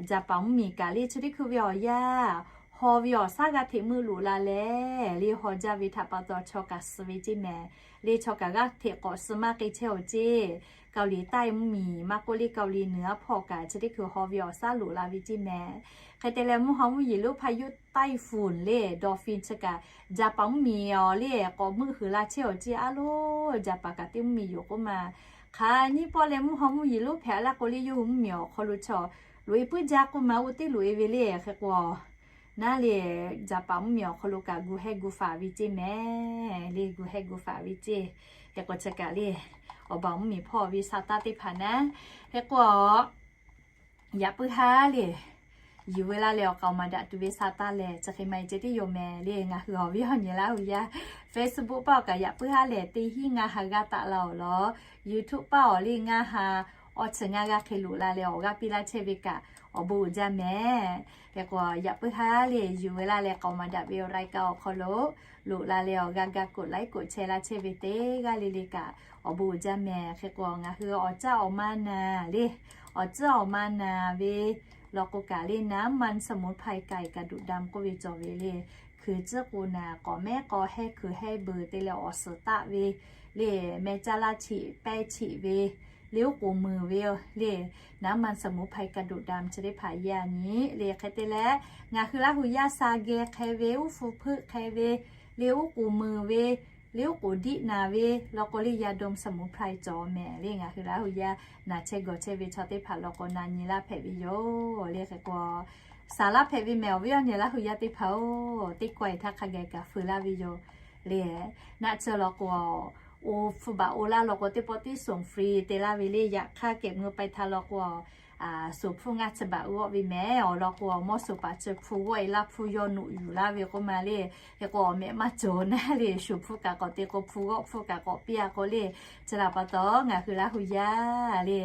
Jaˍpaˍ mvuhˇmiˬ kaꞈ le chi teˇ hkui ve awˬ yanˇ haw ve awˬ shaˉ g'aˇ hteꞈ meuˆ loꞈ la leh le, haw jaˇ ve htaꞈ pa taw chaw kaꞈ suh ve ceˇ mehˍ le. Chaw kaꞈ g'aˇ hteꞈ k'awꞈ suh maˇ k'e chehˇ awˬ ceˇ. Kaoˍliˍ taˆ mvuhˇmiˬ maˇ k'oˆ le, Kaoˍliˍ nuiˍ aˉ hpawˇ kaꞈ chi teˇ hkui haw ve awˬ shaˉ loꞈ la ve ceˇ mehˍ. Hk'e te leh mvuhˇ haw mvuhˇ yeˬ lonˉ พายุไต้ฝุ่น le, ดอลฟิน chi kaꞈ Jaˍpaˍ mvuhˇmiˬ awˬ le k'awꞈ meuˆ huiˍ la chehˇ awˬ ceˇ a loˬ. Jaˍpaˍ kaꞈ teˇ mvuhˇmiˬ yoˬ k'oˆ ma. Hk'aˬ nyiˇ pawˆ leh mvuhˇ haw mvuhˇ yeˬ lonˉ hpehꞈ laˇ k'o le, yawˇ hui mvuhˇmiˬ awˬ hk'aw lo chaw loꞈ e puiˉ jaˇ k'oˆ ma, oˇ teˇ loꞈ e ve le. Hk'e k'o naˉ le, Jaˍpaˍ mvuhˇmiˬ awˬ hk'aw lo kaꞈ gu hehˇ gu faˍ ve ceˇ mehˍ le, gu hehˇ gu faˍ ve ceˇ. Hk'e k'o chi kaꞈ le, awˬ baˬ mvuhˇmiˬ hpawˇ ve sha taˇ teˇ hpaˍ naˉ. Hk'e k'o yaꞈ puiˉ haˉ le, yuˬ ve laˇ leh awˬ k'aoˍ maˍ daꞈ tuˬ ve sha taˇ lehˬ chi hk'e ma e ceh tiˉ yoˬ mehˍ le. Ngaˬ hui awˬ viˉ awˬ nyi Laˇ hu yaˇ Facebook paˆ awˬ kaꞈ yaꞈ puiˉ haˉ lehˬ, teˇ hinˉ ngaˇ ha g'aˇ taˆ la awˬ lawn, YouTube paˆ awˬ le ngaˇ ha awˬ chi ngaˇ g'aˇ hk'e loꞈ la leh awˬ g'aˇ piˇ laˇ chehˇ ve kaꞈ awˬ bon uiˍ jaˇ mehˍ. Hk'e k'o yaꞈ puiˉ haˉ le, yuˬ ve laˇ leh k'aoˍ maˍ daꞈ ve awˬ รายการ awˬ hk'aw lo loꞈ la leh awˬ g'aˇ g'aˇ กดไลค์ กดแชร์ laˇ chehˇ ve teˇ g'aˇ le le kaꞈ awˬ bon uiˍ jaˇ mehˍ. Hk'e k'o ngaˬ hui awˬ caˉ awˬ ma naˍ le, awˬ caˉ awˬ ma naˍ ve law k'o kaꞈ le, น้ำมันสมุนไพรไก่กระดูกดำ k'oˆ ve cawˬ ve le. Hkui tcuhˉ k'o naˍ k'awꞈ mehˉ k'aw hehˇ hkui hehˇ beuˬ te leh awˬ suhˍ taˆ ve le, meh caˇ laˇ cheꞈ pehˇ cheꞈ ve le, oˉ k'oˍ meuˬ ve le, น้ำมันสมุนไพรกระดูกดำ chi teˇ hpaˍ yaˇ nyi le. Hk'e te leh ngaˬ hui Laˇ hu yaˇ sha geh hk'e ve, uˉ hpu hpeuˆ hk'e ve le, oˉ k'oˍ meuˬ ve le, oˉ k'oˍ diˆ naˍ ve law k'o le, ยาดมสมุนไพร cawˬ mehˍ le. Ngaˬ hui Laˇ hu yaˇ naˍ chehˇ gawˬ chehˇ ve chaw teˇ hpaˍ law k'o na nyi laˇ hpehꞈ ve yoˬ le. Hk'e k'o sha laˇ hpehꞈ ve mehˍ, awˬ viˉ awˬ nyi Laˇ hu yaˇ teˇ hpaˍ-oˬ, teˇ kawehˬ htaˇ hk'a geh kaꞈ feu laˇ ve yoˬ le. Naˆ tsuhˇ law k'o oˇ hpu baꞈ oˇ laˇ law k'o teˇ pawˆ tiˉ ส่งฟรี te laˇ ve le. Yaꞈ hk'aˇ เก็บเงินปลายทาง law k'o a, sho hpfuhˇ ngaˇ chi baꞈ g'awˆ ve mehˍ. Awˬ lawn k'o mawˇ sho paˍ chi hpu g'awˆ e laˇ hpu yawˇ noꞈ yuˬ laˇ ve k'oˆ ma le. Hk'e k'o awˬ mehꞈ maˇ cawˬ naˉ le, sho hpfuhˇ kaꞈ k'awꞈ te k'o hpu g'awˆ hpfuhˇ kaꞈ k'awꞈ piˇ a k'o le. Chi htaꞈ pa taw ngaˬ hui Laˇ hu yaˇ le,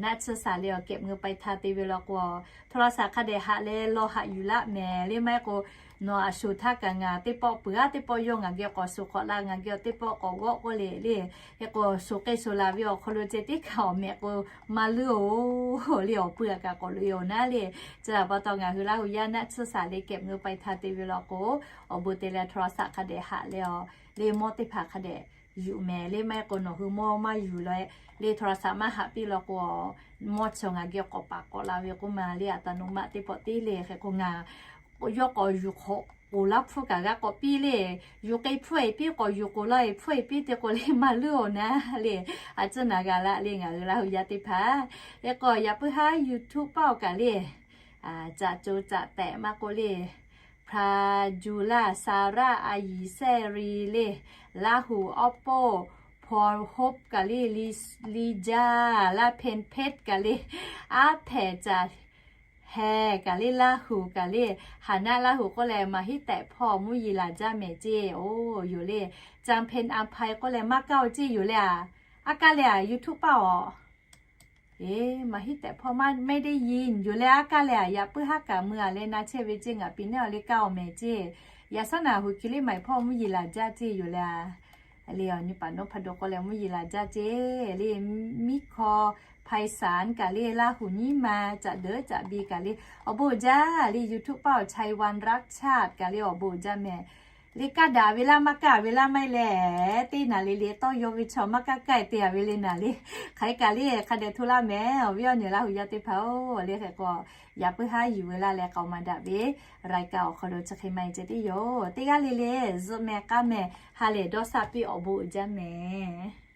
naˆ tsuhˇ shaˍ le awˬ เก็บเงินปลายทาง te ve law k'o โทรศัพท์ hk'a dehꞈ haꞈ leh law haꞈ yuˬ laˇ mehˍ le. Maˇ heˆ k'o nawˬ a sho htaˇ kaꞈ ngaˬ teˇ pawˆ peuˬ a, teˇ pawˆ yawˇ ngaˬ geh k'awꞈ sho k'awꞈ la, ngaˬ geh teˇ pawˆ k'awꞈ g'awˆ k'oˆ le le. Hk'e k'o sho k'ai sho la ve awˬ hk'aw lo ceh tiˉ kaꞈ awˬ mehꞈ k'o maˇ leuˉ-oˬ le, awˬ pui a kaꞈ k'awꞈ loꞈ e-oˬ naˉ le. Chi htaꞈ pa taw ngaˬ hui Laˇ hu yaˇ naˆ tsuhˇ shaˍ le เก็บเงินปลายทาง te ve law k'o awˬ bon te leh โทรศัพท์ hk'a dehꞈ haꞈ leh awˬ le mawˇ teˇ hpaˍ hk'a dehꞈ yuˬ mehˍ le. Maˇ heˆ k'o nawˬ hui mawˇ maˇ yuˬ leh le โทรศัพท์ maˇ haꞈ piˇ law k'o mawˇ chi ngaˬ geh k'awꞈ paˍ k'awꞈ la ve k'oˆ ma le, อัตโนมัติ teˇ pawˆ tiˉ le. Hk'e k'o ngaˬ yawˇ k'awꞈ yuˬ k'oˍ laˇ hpfuhˇ kaꞈ g'a k'awꞈ piˇ le. Yuˬ k'ai hpfuhˇ e piˇ, k'awꞈ yuˬ k'oˍ laˇ e hpfuhˇ e piˇ te k'o le maˇ leuˉ-oˬ naˉ le. A ciˉ naˍ g'a laˇ le ngaˬ hui Laˇ hu yaˇ teˇ hpaˍ. Hk'e k'o yaꞈ puiˉ haˉ YouTube paˆ awˬ kaꞈ le, caꞈ co caꞈ tehꞈ maˇ k'oˆ le, พระจุล Sarah อาหยี แซ่รี le, Laˇ hu ออปโป้ พอล โฮป kaꞈ le, Li, Li jaˇ, Laˇ เพน เพชร kaꞈ le, Aˉ hpehꞈ caꞈ heh kaꞈ le, Laˇ hu kaꞈ le, Haˍ naˆ Laˇ hu k'oˆ leh maˍ hiˉ tehꞈ hpawˇ mvuhˇ yeˬ laˬ jaˇ mehˍ ceˇ-oˬ yoˬ le. Caˍ เพน อัมไพ k'oˆ leh maˇ kaˇ-oˬ ceˇ yoˬ le a. Aˉ kaˇ leh a YouTube paˆ awˬ Eˬ, maˍ hiˉ tehꞈ hpawˇ maˇ ไม่ได้ยิน yoˬ leh aˉ kaˇ leh a, yaꞈ puiˉ haˉ kaꞈ mui a leh na chehˇ ve ceˇ ngaˬ piˍ neˉ awˬ le kaˇ awˬ mehˍ ceˇ. Yaꞈ shaˉ naˍ hui ki le maˍ hpawˇ mvuhˇ yeˬ laˬ jaˇ ceˇ yoˬ leh a. Le awˬ nyi paˍ nawˉ hpa do k'oˆ leh mvuhˇ yeˬ laˬ jaˇ ceˇ le. Miˉ hkawˇ ไพศาล kaꞈ le, Laˇ hu nyiˉ ma, Caꞈ deuˉ Caꞈ bi kaꞈ le awˬ bon uiˍ jaˇ le. YouTube paˆ awˬ ชัยวัลย์รักชาติ kaꞈ le awˬ bon uiˍ jaˇ mehˍ. Le kaˇ daꞈ ve laˇ maˇ kaˇ ve laˇ maˇ heˆ leh, teˇ naˍ le le tawˇ yaw ve chaw maˇ kaˇ kaˇ te-a ve le naˍ le. Hk'aˬ hk'e kaꞈ le hk'a dehꞈ hto laˇ mehˍ. Awˬ viˉ awˬ nyi Laˇ huˍ yaˇ teˇ hpaˍ-oˬ, le hk'e k'o, yaꞈ puiˉ haˉ yuˬ ve laˇ leh k'aoˍ maˍ daꞈ ve รายการ awˬ hk'aw lo chi hk'e maˇ heˆ ceh tiˉ yoˬ. Teˇ g'aˇ le le zuhˆ meh k'aˇ meh ha lehˬ dawˇ shaˆ piˇ awˬ bon uiˍ jaˇ mehˍ.